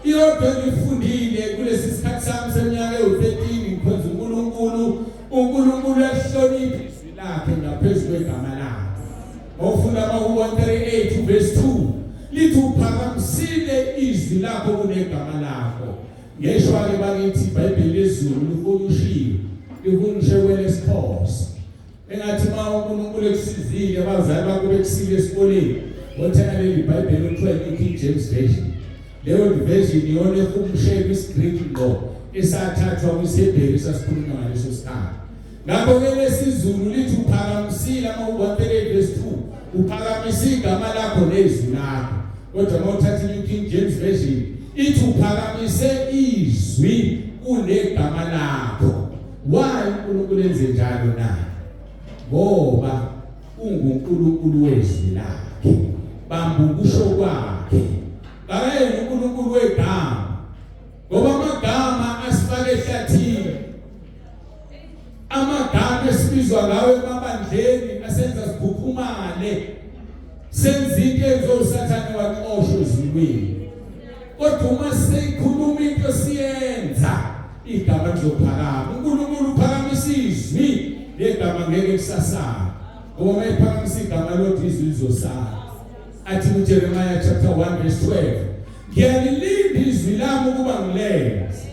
Iyodwa engifundile kulesi sikhathi sami seminyaka ewu-13 ngikhonza uNkulunkulu, uNkulunkulu uyahlonipha izwi lakhe ngaphezu kwegama lakhe. Mawufunda amaHubo 138 verse 2 lithi uphakamisile izwi lakho kunegama lakho. Ngeshwa ke bakithi iBhayibheli lezulu lihunyushiwe, lihunyushe kwelesiXhosa. Engathi uma uNkulunkulu ekusizile, abazali bakho bekusile esikoleni, othenga leli Bhayibheli okuthiwa i-King James Version. Leyo version iyona ehumushe kwisiGreek ngqo esathathwa kwisiHebheru esasikhulunywa ngaleso sikhathi. Ngakho ke lesiZulu lithi uphakamisile amaHubo 138 verse 2, uphakamise igama lakho nezwi lakho. Kodwa uma uthatha i-New King James Version ithi uphakamise izwi kunegama lakho. Why uNkulunkulu enze njalo na? Ngoba unguNkulunkulu wezwi lakhe. Bamba ukusho kwakhe. Akayena uNkulunkulu wegama, ngoba amagama asifake ehlathini, amagama esibizwa ngawo emabandleni asenza siguquke. sikhumale, senze into ezosathane waxoshwa ezulwini. Kodwa uma seyikhuluma into siyenza, igama lizophakama. uNkulunkulu uphakamisa izwi, legama ngeke kusasala, ngoba uma ephakamisa igama lodwa, izwi lizosala. Athi kuJeremiah chapter 1 verse 12, "Ngiyalilinda izwi lami ukuba ngilenze."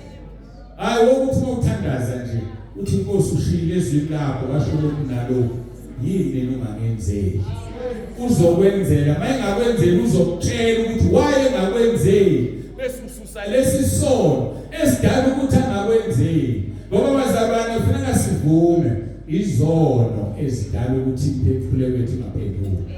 Hayi, wokuthi uma uthandaza nje uthi, "Inkosi, ushiyile ezwini lakho, washo lokhu nalokhu, yini mina ungangenzeli?" Uzokwenzela. Mayengakwenzeli, uzokutshela ukuthi why engakwenzeli, bese ususa lesi sono esidala ukuthi angakwenzeli. Ngoba bazalwane, kufuneka sivume, izono ezidala ukuthi imikhuleko yethu ingaphenduki.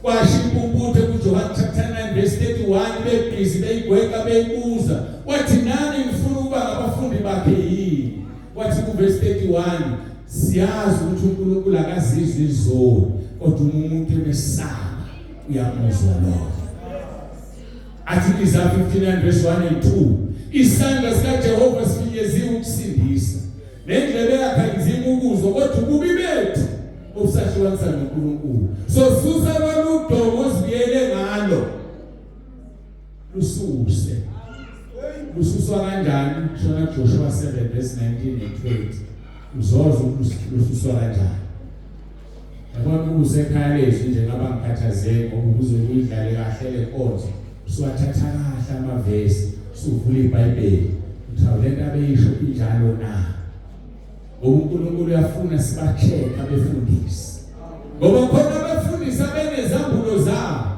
Kwasho impumputhe kuJohn chapter 9 verse 31, bebhizi beyigweka, beyibuza, wathi, "Nani ngifuna ukuba ngabafundi bakhe yini?" Wathi ku verse 31, "Siyazi ukuthi uNkulunkulu akazizwi izoni, kodwa uma umuntu emesaba uyamuzwa lokho." Athi Isaiah 59 verse 1 and 2, "Isandla sikaJehova sifinyeziwe ukusindisa, nendlebe yakhe ayinzima ukuzwa, kodwa ububi bethu obusahlukanisa noNkulunkulu." So susa lolu dongo ozibiyele ngalo, lususe. Lususwa kanjani? Shona Joshua 7 verse 19 and 20, uzozwa ukuthi lususwa kanjani. Yabona, usekhaya lezwi nje, ngaba ngikhathazeki ngoba uze uyidlale kahle le nkonzo, usuwathatha kahle amavesi, usuvula iBhayibheli, uthi, "Awu, lento abeyisho injalo na?" Ngoba uNkulunkulu uyafuna siba-check abefundisi, ngoba khona abefundisi abenezambulo zabo.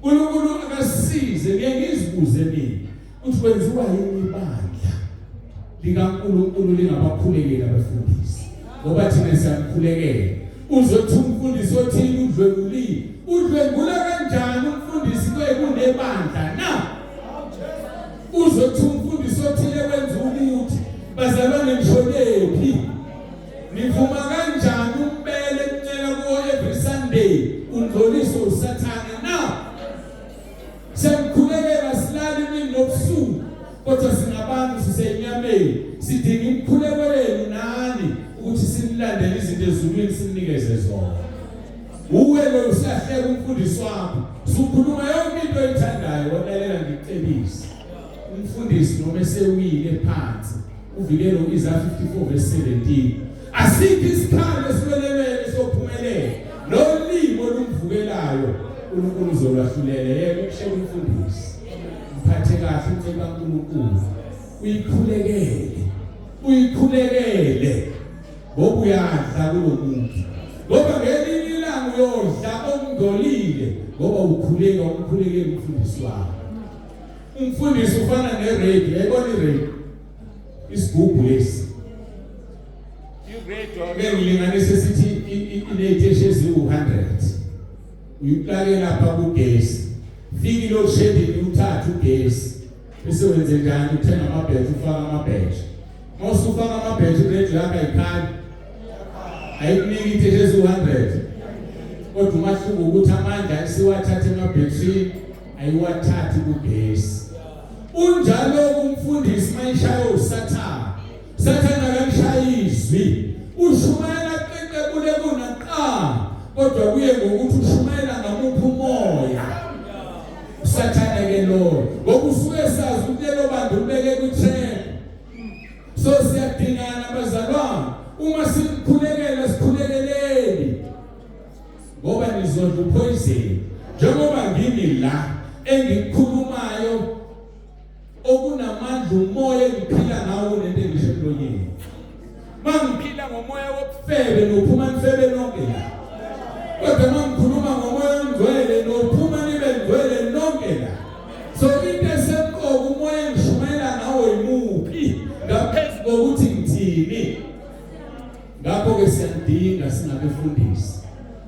uNkulunkulu akasize. Ngeke ngizibuze mina ukuthi kwenziwa yini ibandla likaNkulunkulu lingabakhulekeli abefundisi, ngoba thina siyamkhulekela. Uzothi umfundisi othile udlwengulile. Udlwengula kanjani umfundisi kunebandla na? Uzothi umfundisi othile wenza ukuthi, bazalwane, nishonephi? Nivuma kanjani umbele kuncela kuwo every Sunday ungcoliswe usathane na? Siyamkhulekela, silala imini nobusuku, kodwa singabantu, sisenyameni, sidinga imikhuleko yenu nani ukuthi sinilandele izinto ezulwini, sinikeze zona. Uwe lo usahleka umfundisi wakho, sukhuluma yonke into oyithandayo. Walalela, ngikucebise, umfundisi noma esewile phansi, uvikele uIsaiah 54 verse 17: "Asikho isikhali esiwelelele sophumelela, nolimi olumvukelayo uNkulunkulu uzolwahlulela." Yeke ukuhleka umfundisi, mphathe kahle uceba uNkulunkulu, uyikhulekele, uyikhulekele, ngoba uyadla kulo muntu, ngoba ngelinye ilanga uyodla okungcolile, ngoba ukhuleka umkhulekele umfundisi wakho. Umfundisi ufana neradio. Yayibona iradio, isigubhu lesi, iradio. Ake ngilinganise, sithi ineyiteshi eziwu-100. Uyiplake lapha kugesi, fika i-load shedding, uthathe ugesi, bese wenze njani? Uthenga amabhetri, ufaka amabhetri. Uma usufaka amabhetri, iradio yakho ayikhali, ayikuniki iteshi eziwu-100, kodwa umahluko ukuthi amandla esiwathatha emabhetrini, ayiwathathi kugesi. Unjalo kumfundisi mayishaya uSathane. Sathane akamshaya izwi, ushumayela qeqebule kunaqala, kodwa kuye ngokuthi ushumayela ngamuphi umoya. Sathane ke lo, ngoba usuke sazi ukuthi lelo bantu ubeke ku-trap. So siyadingana, bazalwane. Uma sikhulekela, sikhulekeleni, ngoba nizodla upoison. Njengoba ngimi la, engikukhulumayo okunamandla umoya engiphila ngawo nento engisho emlonyeni. Mangiphila ngomoya wobufebe, nophuma nifebe nonke la, kodwa mangikhuluma ngomoya ongcwele, nophuma nibe ngcwele nonke la. So into esemqoka, umoya engishumayela ngawo yimuphi, ngaphezu kokuthi ngithini. Ngakho-ke siyadinga singabefundisi,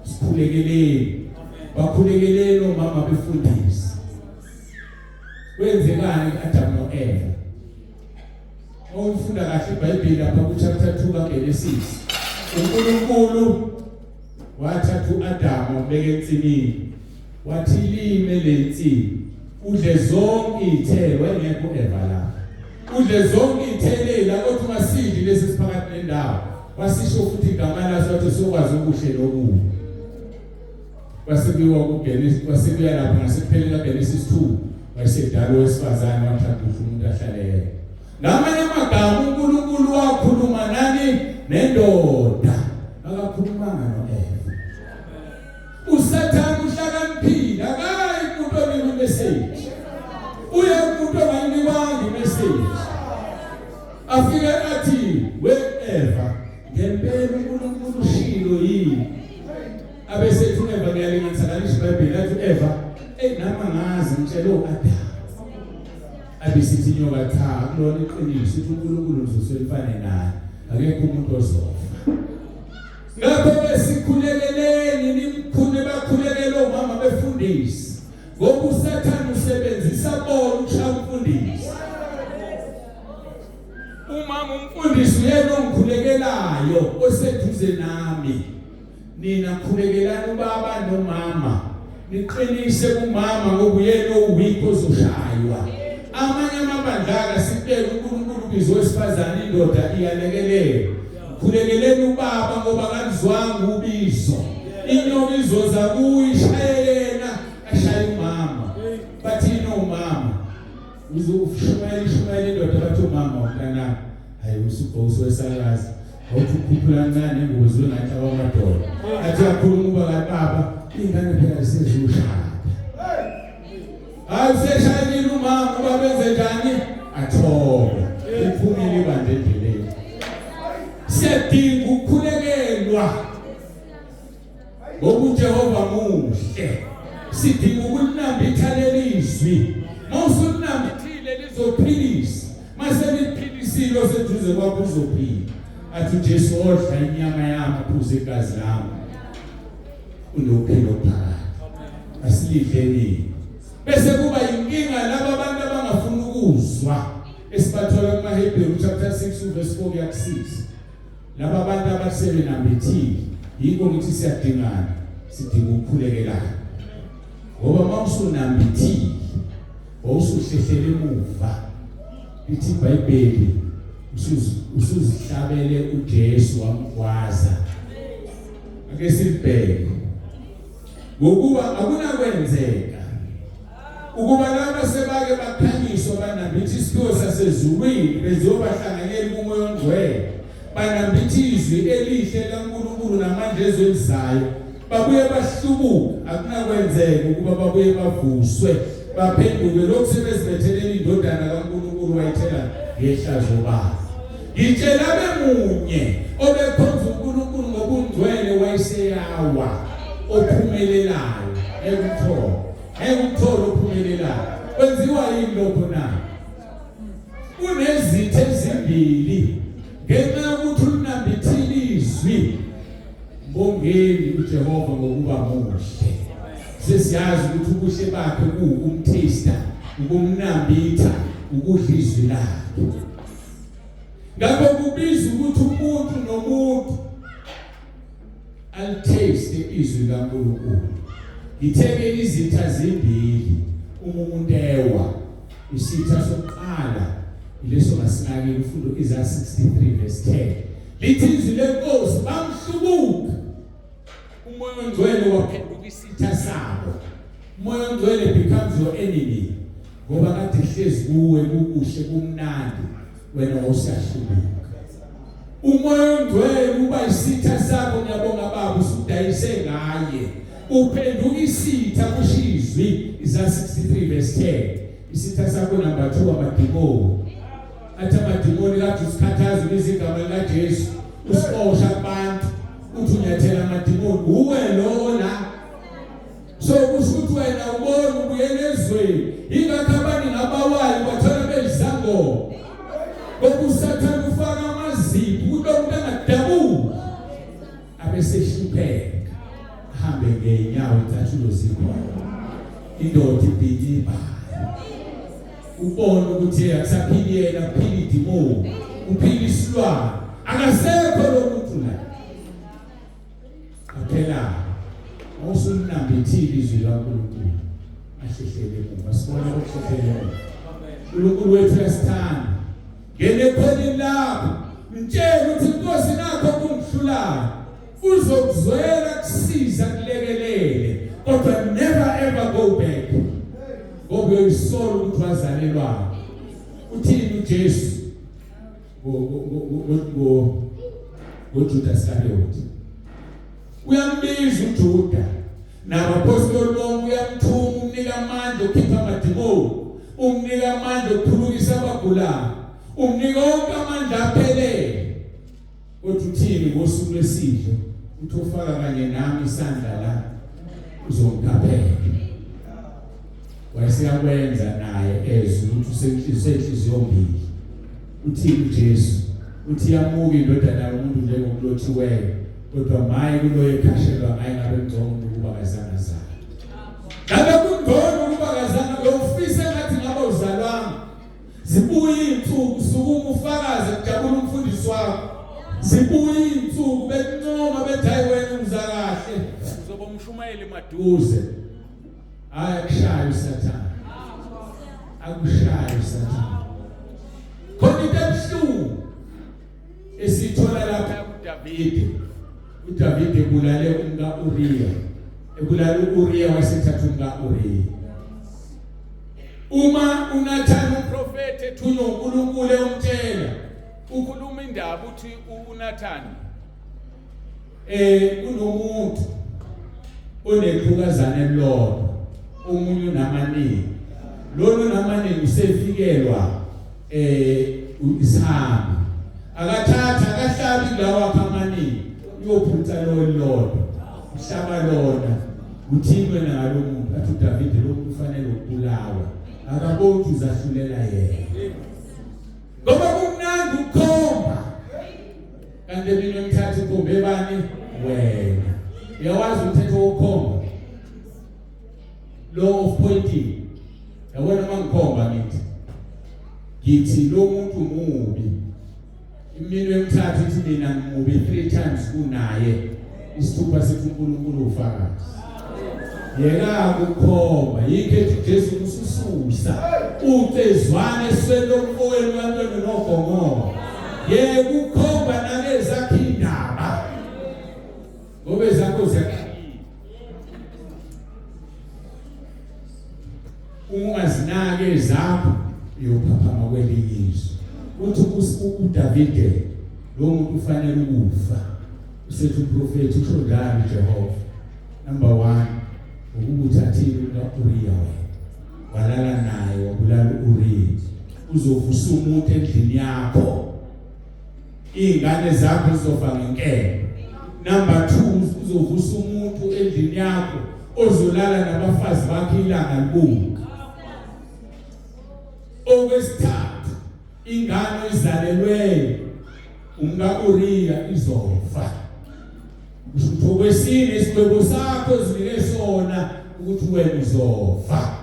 sikhulekeleni, bakhulekeleni omama befundisi. Kwenzekani kuAdam noEva? Ufunda kahle iBhayibheli lapha ku chapter 2 kaGenesis, uNkulunkulu wathatha uAdam wambeka ensimini, wathi, "Lime lensimi, udle zonke izithelo." Wayengekho uEva lapha. "Udle zonke izithelo la, kodwa ungasidli lesi siphakathi nendawo." Wasisho futhi igama laso, wathi, "Sokwazi okuhle nokubi." Kwasekuyiwa kuGenesis, kwasekuya lapha ngasekupheleni kaGenesis 2, wayesedala owesifazane, wathatha umuntu ahlale yedwa. Ngamanye amagama, uNkulunkulu wakhuluma nani? Nendoda, akakhulumanga noEva. USathane uhlakaniphile, akayi kumuntu onika imessage, uye kumuntu ongayinikwanga imessage. Afike athi, "We Eva, ngempela uNkulunkulu ushilo yini?" Abesethi uEva, ngiyalinganisa kalisho iBhayibheli, athi uEva, "Ey, nami angazi, ngitshele uAdam." Abisithi inyoka, "Cha, kulona iqiniso ukuthi uNkulunkulu uzoselifane naye, akekho umuntu ozofa." Ngakho-ke sikhulekeleni, nimkhune, bakhulekele omama befundisi, ngoba uSathane usebenzisa bona ukushaya umfundisi. Umama umfundisi uyena ongikhulekelayo oseduze nami. Nina khulekelani ubaba nomama, niqinise kumama, ngoba uyena oweak ozoshaywa. Amanye amabandla akasibeke uNkulunkulu ubizo wesifazane, indoda iyalekelela. Khulekeleni ubaba, ngoba kalizwanga ubizo. Inyoka izoza kuye, ishaye yena, ashaye umama. Bathini umama? Uzoshumayela, ishumayela indoda, bathi umama, "Umntanami, hayi, usubhosi wesakazi, awuthi ukhuphula kancane ingozi wengathi kwamadoda." Athi akhuluma uba kathi, "Baba, ingane phela sezoshada." Hayi, useshayile umama, uba benze njani? Athobe, iphumile ibandla endleleni. Siyadinga ukukhulekelwa, ngoba uJehova muhle. Sidinga ukunambitha lelizwi. Mawusunambithile, lizophilisa. Mase liphilisile, oseduze kwakho uzophila. Athi uJesu, "Odla inyama yami, aphuze igazi lami, unokuphila okuphakade." Asilidleni. Bese kuba inkinga laba abantu abangafuni ukuzwa, esibathola kumaHebheru chapter 6 verse 4 kuya ku6, laba abantu abasebenambithile. Yikho ngithi siyadingana, sidinga ukukhulekelana, ngoba mawusunambithile, wawusuhlehlela emuva. Lithi iBhayibheli usuzihlabele uJesu, wamgwaza. Ake silibheke. Ngokuba akunakwenzeka ukuba laba sebake bakhanyiswa, banambitha isiphiwo sasezulwini, benziwa bahlanganyeli kuMoya oNgcwele, banambitha izwi elihle kaNkulunkulu namandla ezwelizayo, babuye bahlubuka, akunakwenzeka ukuba babuye bavuswe, baphenduke, lokhu sebezibethelela indodana kaNkulunkulu, wayithela ngehlazo babo. Ngitshela bemunye obekhonza uNkulunkulu ngobungcwele wayeseyawa, ophumelelayo ekuthola, ekuthola ophumelelayo. Kwenziwa yini lokho na? Kunezitha ezimbili ngenxa yokuthi ulinambithile izwi. Mbongeni uJehova ngokuba muhle. Sesiyazi ukuthi ubuhle bakhe kuwukumtaste, ukumnambitha, ukudla izwi lakhe. Ngakho kubiza ukuthi umuntu nomuntu alitaste izwi kaNkulunkulu. Ngitheke izitha zimbili uma umuntu ewa. Isitha sokuqala ileso ngasinakile ufundo Isaiah 63 verse 10. Lithi izwi lenkosi, bamhlubuka, uMoya oNgcwele waphenduka isitha sabo. Umoya oNgcwele becomes your enemy, ngoba kade hlezi kuwe, kukuhle, kumnandi, wena wawusahlubuka. Umoya oNgcwele uba isitha sakho. Ngiyabonga Baba, usudayise ngaye, uphenduka isitha, kushizwi Isaiah 63 verse 10. Isitha sakho number 2, amadimoni. Athi amadimoni, "Kade usikhathaza, ubiza igama likaJesu, usixosha kubantu, uthi unyathela amadimoni, uwe lona." So kusho ukuthi wena ubona ubuyele ezweni. Ingakho abaningi abawayo bathola beyizangoma, ngoba uSathane ufaka amazipho ukuthi lo muntu angadabuki, abesehlupheka, ahambe ngeenyawo, icathulo zikhona, indoda ibhikiba, ubona ukuthi akusaphili yena, kuphila idimoni, uphila isilwane, akasekho lo muntu la. Qaphela, awusunambithile izwi laNkulunkulu, ahlehlele emuva. Sibona ukuhlehlele emuva. uNkulunkulu wethu uyasithanda. Ngene ekhoneni lakho, mtshele ukuthi, "Inkosi, nakho kungihlulayo." Uzokuzwela, kusiza, kulekelele. uJesu ngoJudas Iscariot. Uyambiza uJuda nabapostoli bonke, uyamthuma, umnika amandla okukhipha amadimoni, umnika amandla okuphulukisa abagulayo, umnika wonke amandla aphelele. Kodwa uthini ngosuku lwesidlo? Uthi ufaka kanye nami isandla la uzongikhaphela. Wayeseyakwenza naye ezwe ukuthi usenhliziyo mbili. Uthini uJesu? Uthi yamuka indodana yomuntu njengokulothiweyo, kodwa maye kuloyo ekhashelwa ngaye, ngabe ngcono ukuba kazange azalwe. Ngabe kungcono ukuba kazange, uyofisa ngathi ngabe uzalwanga. Zibuye iy'nsuku, sukuma ufakaze, kujabula umfundisi wakho. Zibuye iy'nsuku bekuncoma bethi hayi wena uza kahle, uzoba umshumayeli maduze. Hayi, akushaye uSathane, akushaye uSathane. Khona into ebuhlungu esithola lapha kuDavide. uDavide ebulale umka Uriya, ebulale uUriya, wasethatha umka Uriya. Uma uNathan umprofeti ethunywa uNkulunkulu emtshela, ukhuluma indaba, uthi uNathan, kunomuntu oneqhukazana elilodwa, omunye unamaningi. Lona unamaningi usefikelwa isihambi, akathatha akahlabi lawa amaningi, uyophuca lo lodwa, uhlaba lona. Uthini wena ngalomuntu? Athi uDavid, lo muntu ufanele ukubulawa, akaboni ukuthi uzahlulela yena, ngoba kumnandi ukukhomba, kanti mina ngithatha ukhombe bani? Wena uyawazi umthetho wokukhomba, law of pointing. Yabona, uma ngikhomba ngithi lo muntu mubi, iminwe emithathu ithi mina ngimubi 3 times kunaye, isithupha sithi uNkulunkulu ufakazi. Yeka ukukhomba. Yikho ethi Jesu, usususa ucezwane esweni lomfowenu wantwana nobhongola. Yeka ukukhomba nakezakho indaba, ngoba ezakho ziyakhipha. Uma ungazinaki ezakho, uyophaphama kwelinye izwe. Uthi uDavide, lo muntu ufanele ukufa. Usethi uprofeti, usho njalo uJehova, number 1, ukuba uthathile umka-Uriya, wena walala naye, wabulala u-Uriya, uzovusa umuntu endlini yakho, iy'ngane zakho zizofa ngenkemba. Number 2, uzovusa umuntu endlini yakho ozolala nabafazi bakhe ilanga libuka. Okwesithathu, ingane oyizalelweyo umka Uriya izofa. Kusho ukuthi okwesine, isigwebo sakho zinike sona ukuthi wena uzofa.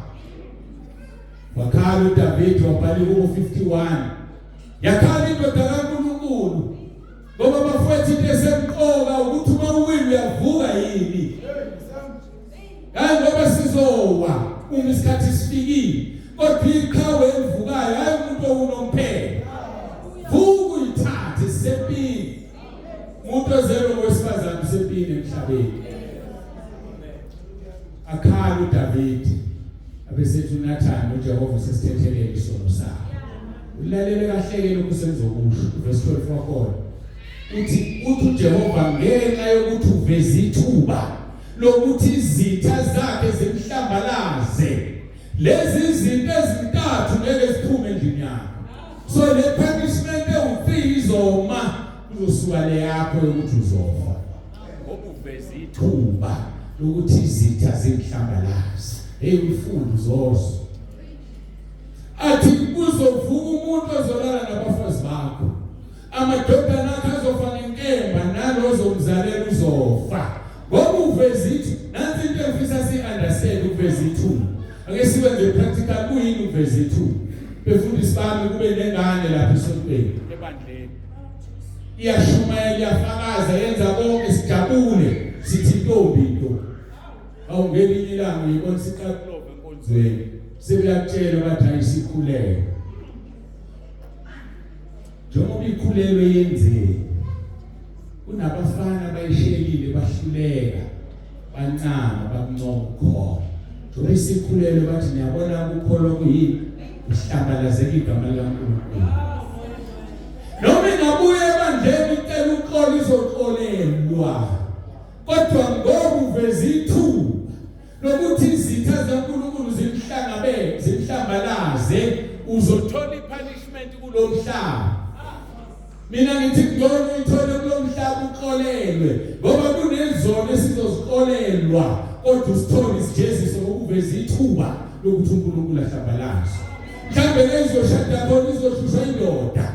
Wakhala uDavid, wabhala iHubo 51, yakhala indoda kaNkulunkulu, ngoba bafowethu, into esemqoka ukuthi uma uwile uyavuka yini. Hayi, ngoba sizowa uma isikhathi sifikile, kodwa iqhawe elivukayo, hayi umuntu owunomphela. Vuka uyithathe, sisempini. Umuntu ozelwe ngowesifazane usempini emhlabeni. Akhala uDavid, abesethi uNathan, uJehova usesithethelele isono sakho. Ulalele kahle ke lokhu senzokusho. Verse 12 wakhona uthi uJehova, ngenxa yokuthi uveza ithuba lokuthi izitha zakhe zimhlambalaze, lezi izinto ezintathu ngeke ziphume endlini yakho. So le punishment ewu3 izoma, kuzosuka le yakho yokuthi uzofa, ngoba uveza ithuba lokuthi izitha zimhlambalaze. Hey, ufundu uzozo athi kuzovuka umuntu ozolala nabafazi bakho, amadodana akhe azofa ngenkemba, nalo ozomzalela uzofa, ngoba uveza ithi. Nansi into engifisa si-understand, ukuveza ithuba. Ake siwenze practical. Kuyini ukuveza ithuba? Befundisi bami, kube nengane lapha esontweni, ebandleni, iyashumayela, iyafakaza, yenza konke, sijabule, sithi intombi into. Awungelinye ilanga uyibona siqaqulova enkonzweni, sebeyakutshela, bathi ayisikhulelo. Njengoba ikhulelwe, yenzeni? Kunabafana bayishelile, bahluleka, bancama, bakuncoma ukukholwa. Njengoba isikhulelwe, bathi niyabona, ukukholwa kuyini? Uhlambalazeka igama likaNkulunkulu. Noma ingabuya ebandleni icela uxolo izoxolelwa. Kodwa ngoba uveza ithuba lokuthi izitha zikaNkulunkulu zimhlangabe zimhlambalaze uzothola ipunishment kulomhlaba. Mina ngithi ngcono uyithole kulomhlaba uxolelwe ngoba kunezono esizozixolelwa kodwa usithole isijeziso ngokuveza ithuba lokuthi uNkulunkulu ahlambalaze. Mhlambe lezoshada khona izohlushwa indoda.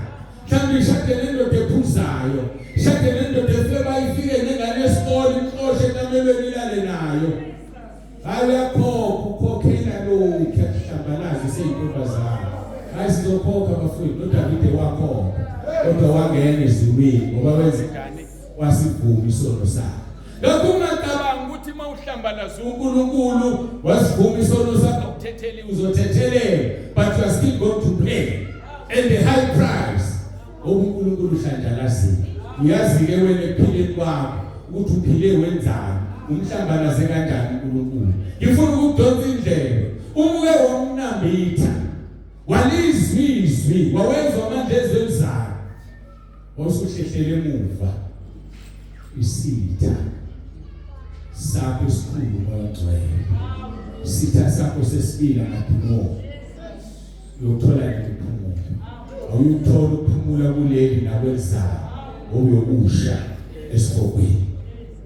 Mhlawumbe ishade nendoda ephuzayo, ishade nendoda efeba ifike nengane yesikole imxoshe ekamelweni ilale nayo. Hayi uyakhokha ukhokhela lokhu kuhlambalaza seyintombazana. Hayi sizokhokha bafowethu noDavide wakhokha kodwa wangena ezulwini ngoba wenze njani wasivuma isono sakhe. Ngakho ungacabangi ukuthi uma uhlambalaza uNkulunkulu wasivuma isono sakho uthetheli uzothethelela but you are still going to pay and the high price. UNkulunkulu uhlanjalazile. Uyazi ke wena ekuphileni kwakho ukuthi uphile wenzani, umhlambalaze kanjani uNkulunkulu. Ngifuna ukudonsa indlebe. Uma uke wamnambitha walizwa izwi, wawezwa amandla ezwelizayo Wawusuhlehlele emuva isitha sakho esikhulu uMoya oNgcwele. Isitha sakho sesibili amadimoni. Uyothola ukuphumula. Awuyuthola ukuphumula kuleli nakwelizayo ngokuyokusha esihogweni.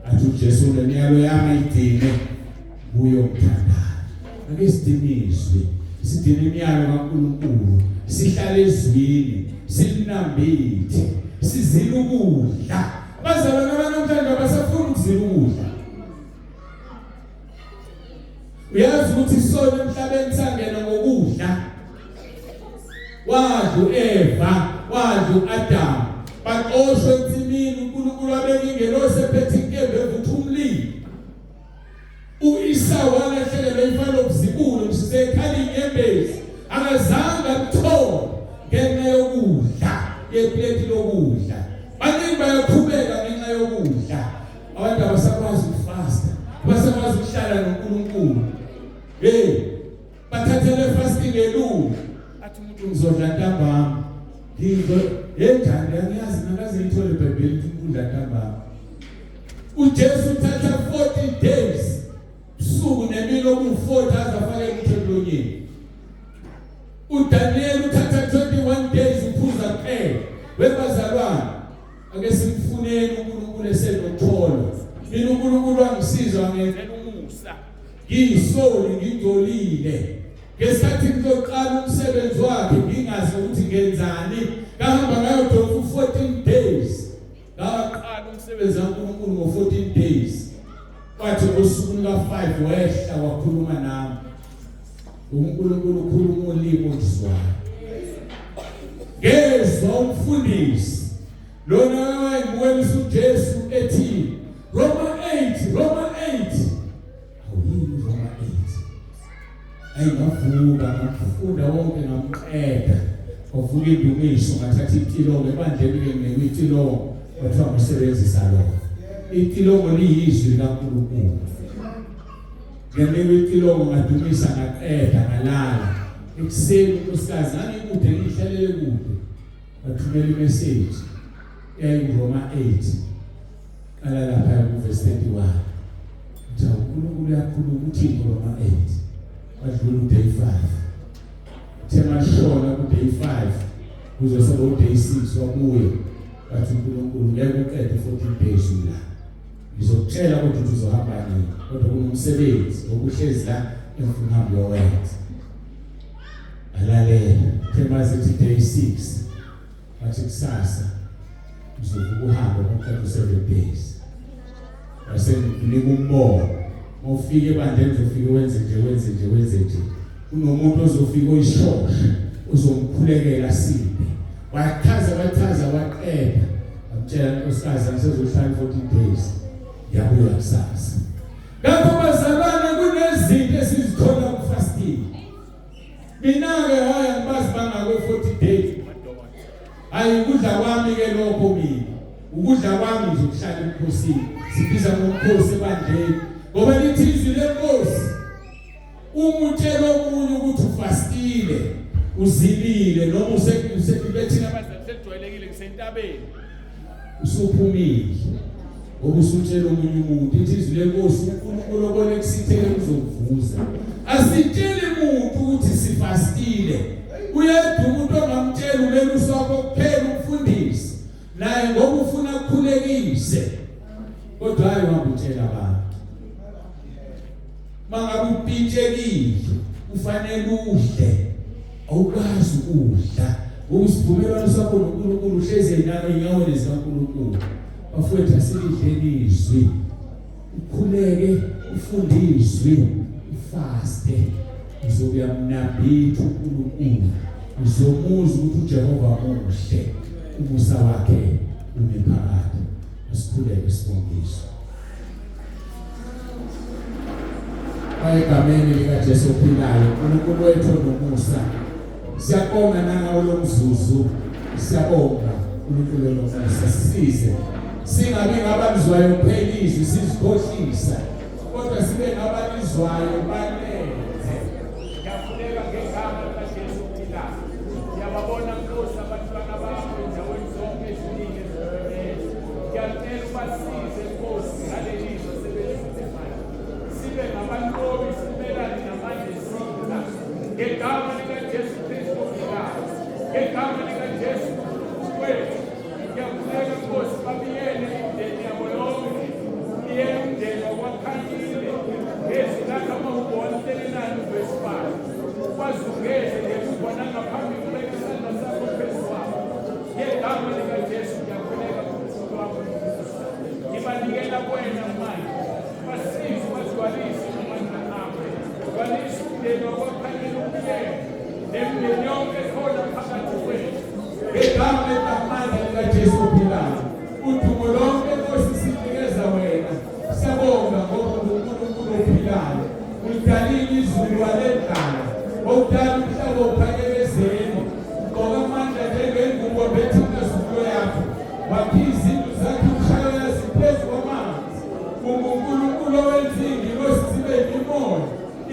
Athi uJesu lemiyalo yami ayigcine kuyo mthandayo. Ake sidine izwi, sidine imiyalo kaNkulunkulu, sihlale ezwini, silinambithe, sizile ukudla. Abazalwane abanamhlanje abasafuni ukuzila ukudla. Uyazi ukuthi isono emhlabeni sangena ngokudla. Wadla uEva, wadla uAdam. Baxoshwe ensimini uNkulunkulu wabeka ingelosi ephethe inkemba evutha umlilo. U-Isawu walahlekelwa ifa lobuzibulo msisekhala inyembezi akazange akuthole ngenxa yokudla yepleti lokudla. Baningi bayakhubeka ngenxa yokudla. Abantu abasakwazi ukufasta, abasakwazi ukuhlala noNkulunkulu. Hey, bathathele fasting elula. Athi umuntu ngizodla ntambama. Ngizwe enjani angiyazi nakaze ngithole iBhayibheli ukuthi ukudla ntambama. uJesu uthatha 40 days usuku nemini oku-40 aze afake lutho emlonyeni. uDaniel uthatha 21 days uphuza kuphela. Webazalwane ake simfuneni uNkulunkulu esenoxolo. Mina uNkulunkulu wangisiza wangenzela umusa. Ngiyisoni ngingcolile. Ngesikhathi ngizoqala umsebenzi wakhe ngingazi ukuthi ngenzani, ngahamba ngayodonsa u-14 days. Ngaqala umsebenzi kaNkulunkulu ngo-14 days. Kwathi ngosuku luka-5 wehla wakhuluma nami. uNkulunkulu ukhuluma ulimi oluzwayo. Ngezwa umfundisi lona wayengibonisa uJesu ethi Roma 8, Roma 8. Awuyini Roma 8? Ayi ngavuka ngafunda wonke ngamqeda. Wavuka indumiso ngathatha itilongo ebandleni ke nginikwe itilongo kwathiwa ngisebenzisa lona. Itilongo liyizwi likaNkulunkulu. Nginikwe itilongo ngadumisa ngaqeda ngalala. Ekuseni unkosikazi ngangikude ngihlalele kude. Wathumela imessage yayiRoma 8. Qala lapha kuverse 31. Uthi uNkulunkulu uyakhuluma uthi ngoRoma 8. Wadlula uday 5. Uthe mashona kuday 5 kuze sebe uday 6 wabuye wathi uNkulunkulu ngeke uqede 14 days la. Ngizokutshela kodwa ukuthi uzohamba nini kodwa kunomsebenzi okuhlezi la engifuna uhambe uyowenza. Alalela. Uthe mazithi day 6 wathi kusasa uzovuka uhambe uqeda u7 days. Wase ngikunika umbono. Mawufika ebandleni uzofika wenze nje wenze nje wenze nje. Kunomuntu ozofika oyishosha uzomkhulekela asinde. Wachaza wachaza waqeda. Wamtshela unkosikazi angisezohlala 14 days. Ngiyabuya kusasa. Ngakho bazalwane kunezinto esizithola kufasting. Mina ke hayi angibazi bangako 40 days madoda. Hayi ukudla kwami ke lokho mina. Ukudla kwami nje ukuhlala emkhosini. Sibiza ngomkhosi ebandleni. Ngoba lithi izwi lenkosi uma utshela omunye ukuthi ufastile Uzilile noma usebethina abazali selijwayelekile ngisentabeni. Usuphumile. Ngoba usutshela omunye umuntu ithi izwi lenkosi uNkulunkulu obona ekusithele uzokuvuza. Asitsheli muntu ukuthi sifastile. Uyedwa umuntu ongamtshela umelusi wakho kuphela umfundisi. Naye ngoba ufuna ukukhulekise. Kodwa hayi uhamba utshela abantu. Mangabe upintshekile kufanele udle. Awukwazi ukudla. Ukusivumelwano sakho noNkulunkulu uhlezi enyaweni zikaNkulunkulu. Bafowethu asilidleni izwi. Ukhuleke, ufunde izwi, ufaste. Uzobe uyamnambitha uNkulunkulu. Uzomuzwa ukuthi uJehova muhle. Umusa wakhe unephakade. Asikhuleke sibongiswe. Egameni likaJesu ophilayo, uNkulunkulu wethu onomusa. Siyabonga nangawo lo mzuzu. Siyabonga uNkulunkulu onomusa. Sisize. Singabi ngabalizwayo kuphela izwi sizikhohlisa. Kodwa sibe ngabalizwayo balenze. Ngiyakhuleka ngegama likaJesu ophilayo. Ngiyababona Nkosi abantwana bakho endaweni zonke eziningi ezihlukene. Ngiyacela ubasize Nkosi ngaleli zwi sebenzile manje. Sibe ngabanqobi simelane namandla esitha. Ngegama likaJesu Kristu ophilayo. Ngegama likaJesu uNkulunkulu wethu. Ngiyakhuleka Nkosi babiyele imindeni yabo yonke. Biyele umndeni wakwaKhanyile. Ngezwi lakho amahubo 139 verse 5. Ubazungeze ngemuva nangaphambili ubeke isandla sakho phezu kwabo. Ngegama likaJesu ngiyakhuleka Nkulunkulu wami. Ngibanikela kuwena manje. Basize ubagcwalise ngamandla akho. Gcwalisa umndeni wakwaKhanyile ubiyele. Nemindeni yonke ekhona phakathi kwethu. Ngegama elinamandla likaJesu ophilayo. Udumo lonke Nkosi sinikeza wena. Siyabonga ngoba unguNkulunkulu ophilayo. Ulidalile izulu walendlala. Wawudala umhlaba uphakele ezeni. Ugqoka amandla njengengubo betha inkazimulo yakho. Wakhe izindlu zakhe umshayo yaziphezu kwamanzi. UnguNkulunkulu owenza iy'ngilosi zibe yimimoya.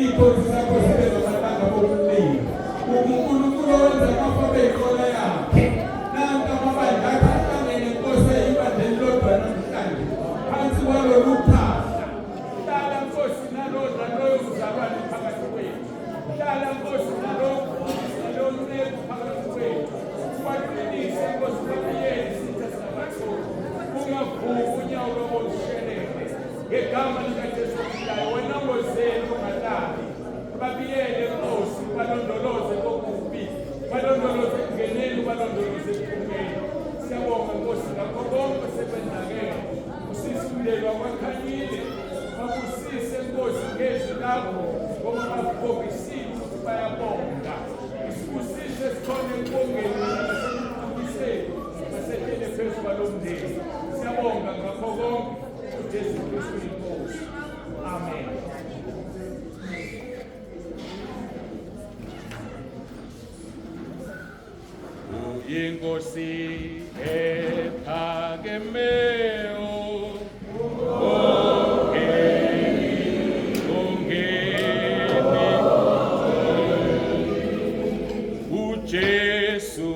Iy'khonzi zakho zibe ngamalanga bokulila. UnguNkulunkulu owenza amafu abe yinqola yakhe. Nanka amabandla akhe ahlangene Nkosi eyibandla elilodwa namhlanje. Phansi kwalolu phahla. Hlala Nkosi nalowo naloyo mzalwane phakathi kwethu. Hlala Nkosi nalowo mfundisi nalowo nceku phakathi kwethu. Ubaqinise Nkosi babiyele isitha singabatholi. Ungavuki unyawo lwabo lushelele. Ngegama likaJesu ophilayo wena ngozeni ongalali. Babiyele Nkosi balondoloze kokubi. Balondoloze ekungeneni balondoloze ekuphumeni. Siyabonga Nkosi ngakho konke osekwenzakele. Usisi umndeni wakwaKhanyile. Babusise Nkosi ngezwi lakho ngoba bakukhombisile ukuthi bayabonga. Isibusiso esikhona ekubongeni nasekufundiseni masehlele phezu kwalo mndeni. Siyabonga ngakho konke uJesu Kristu inkosi. Amen. Uyinkosi ephakemeyo ongeni ongeni uJesu.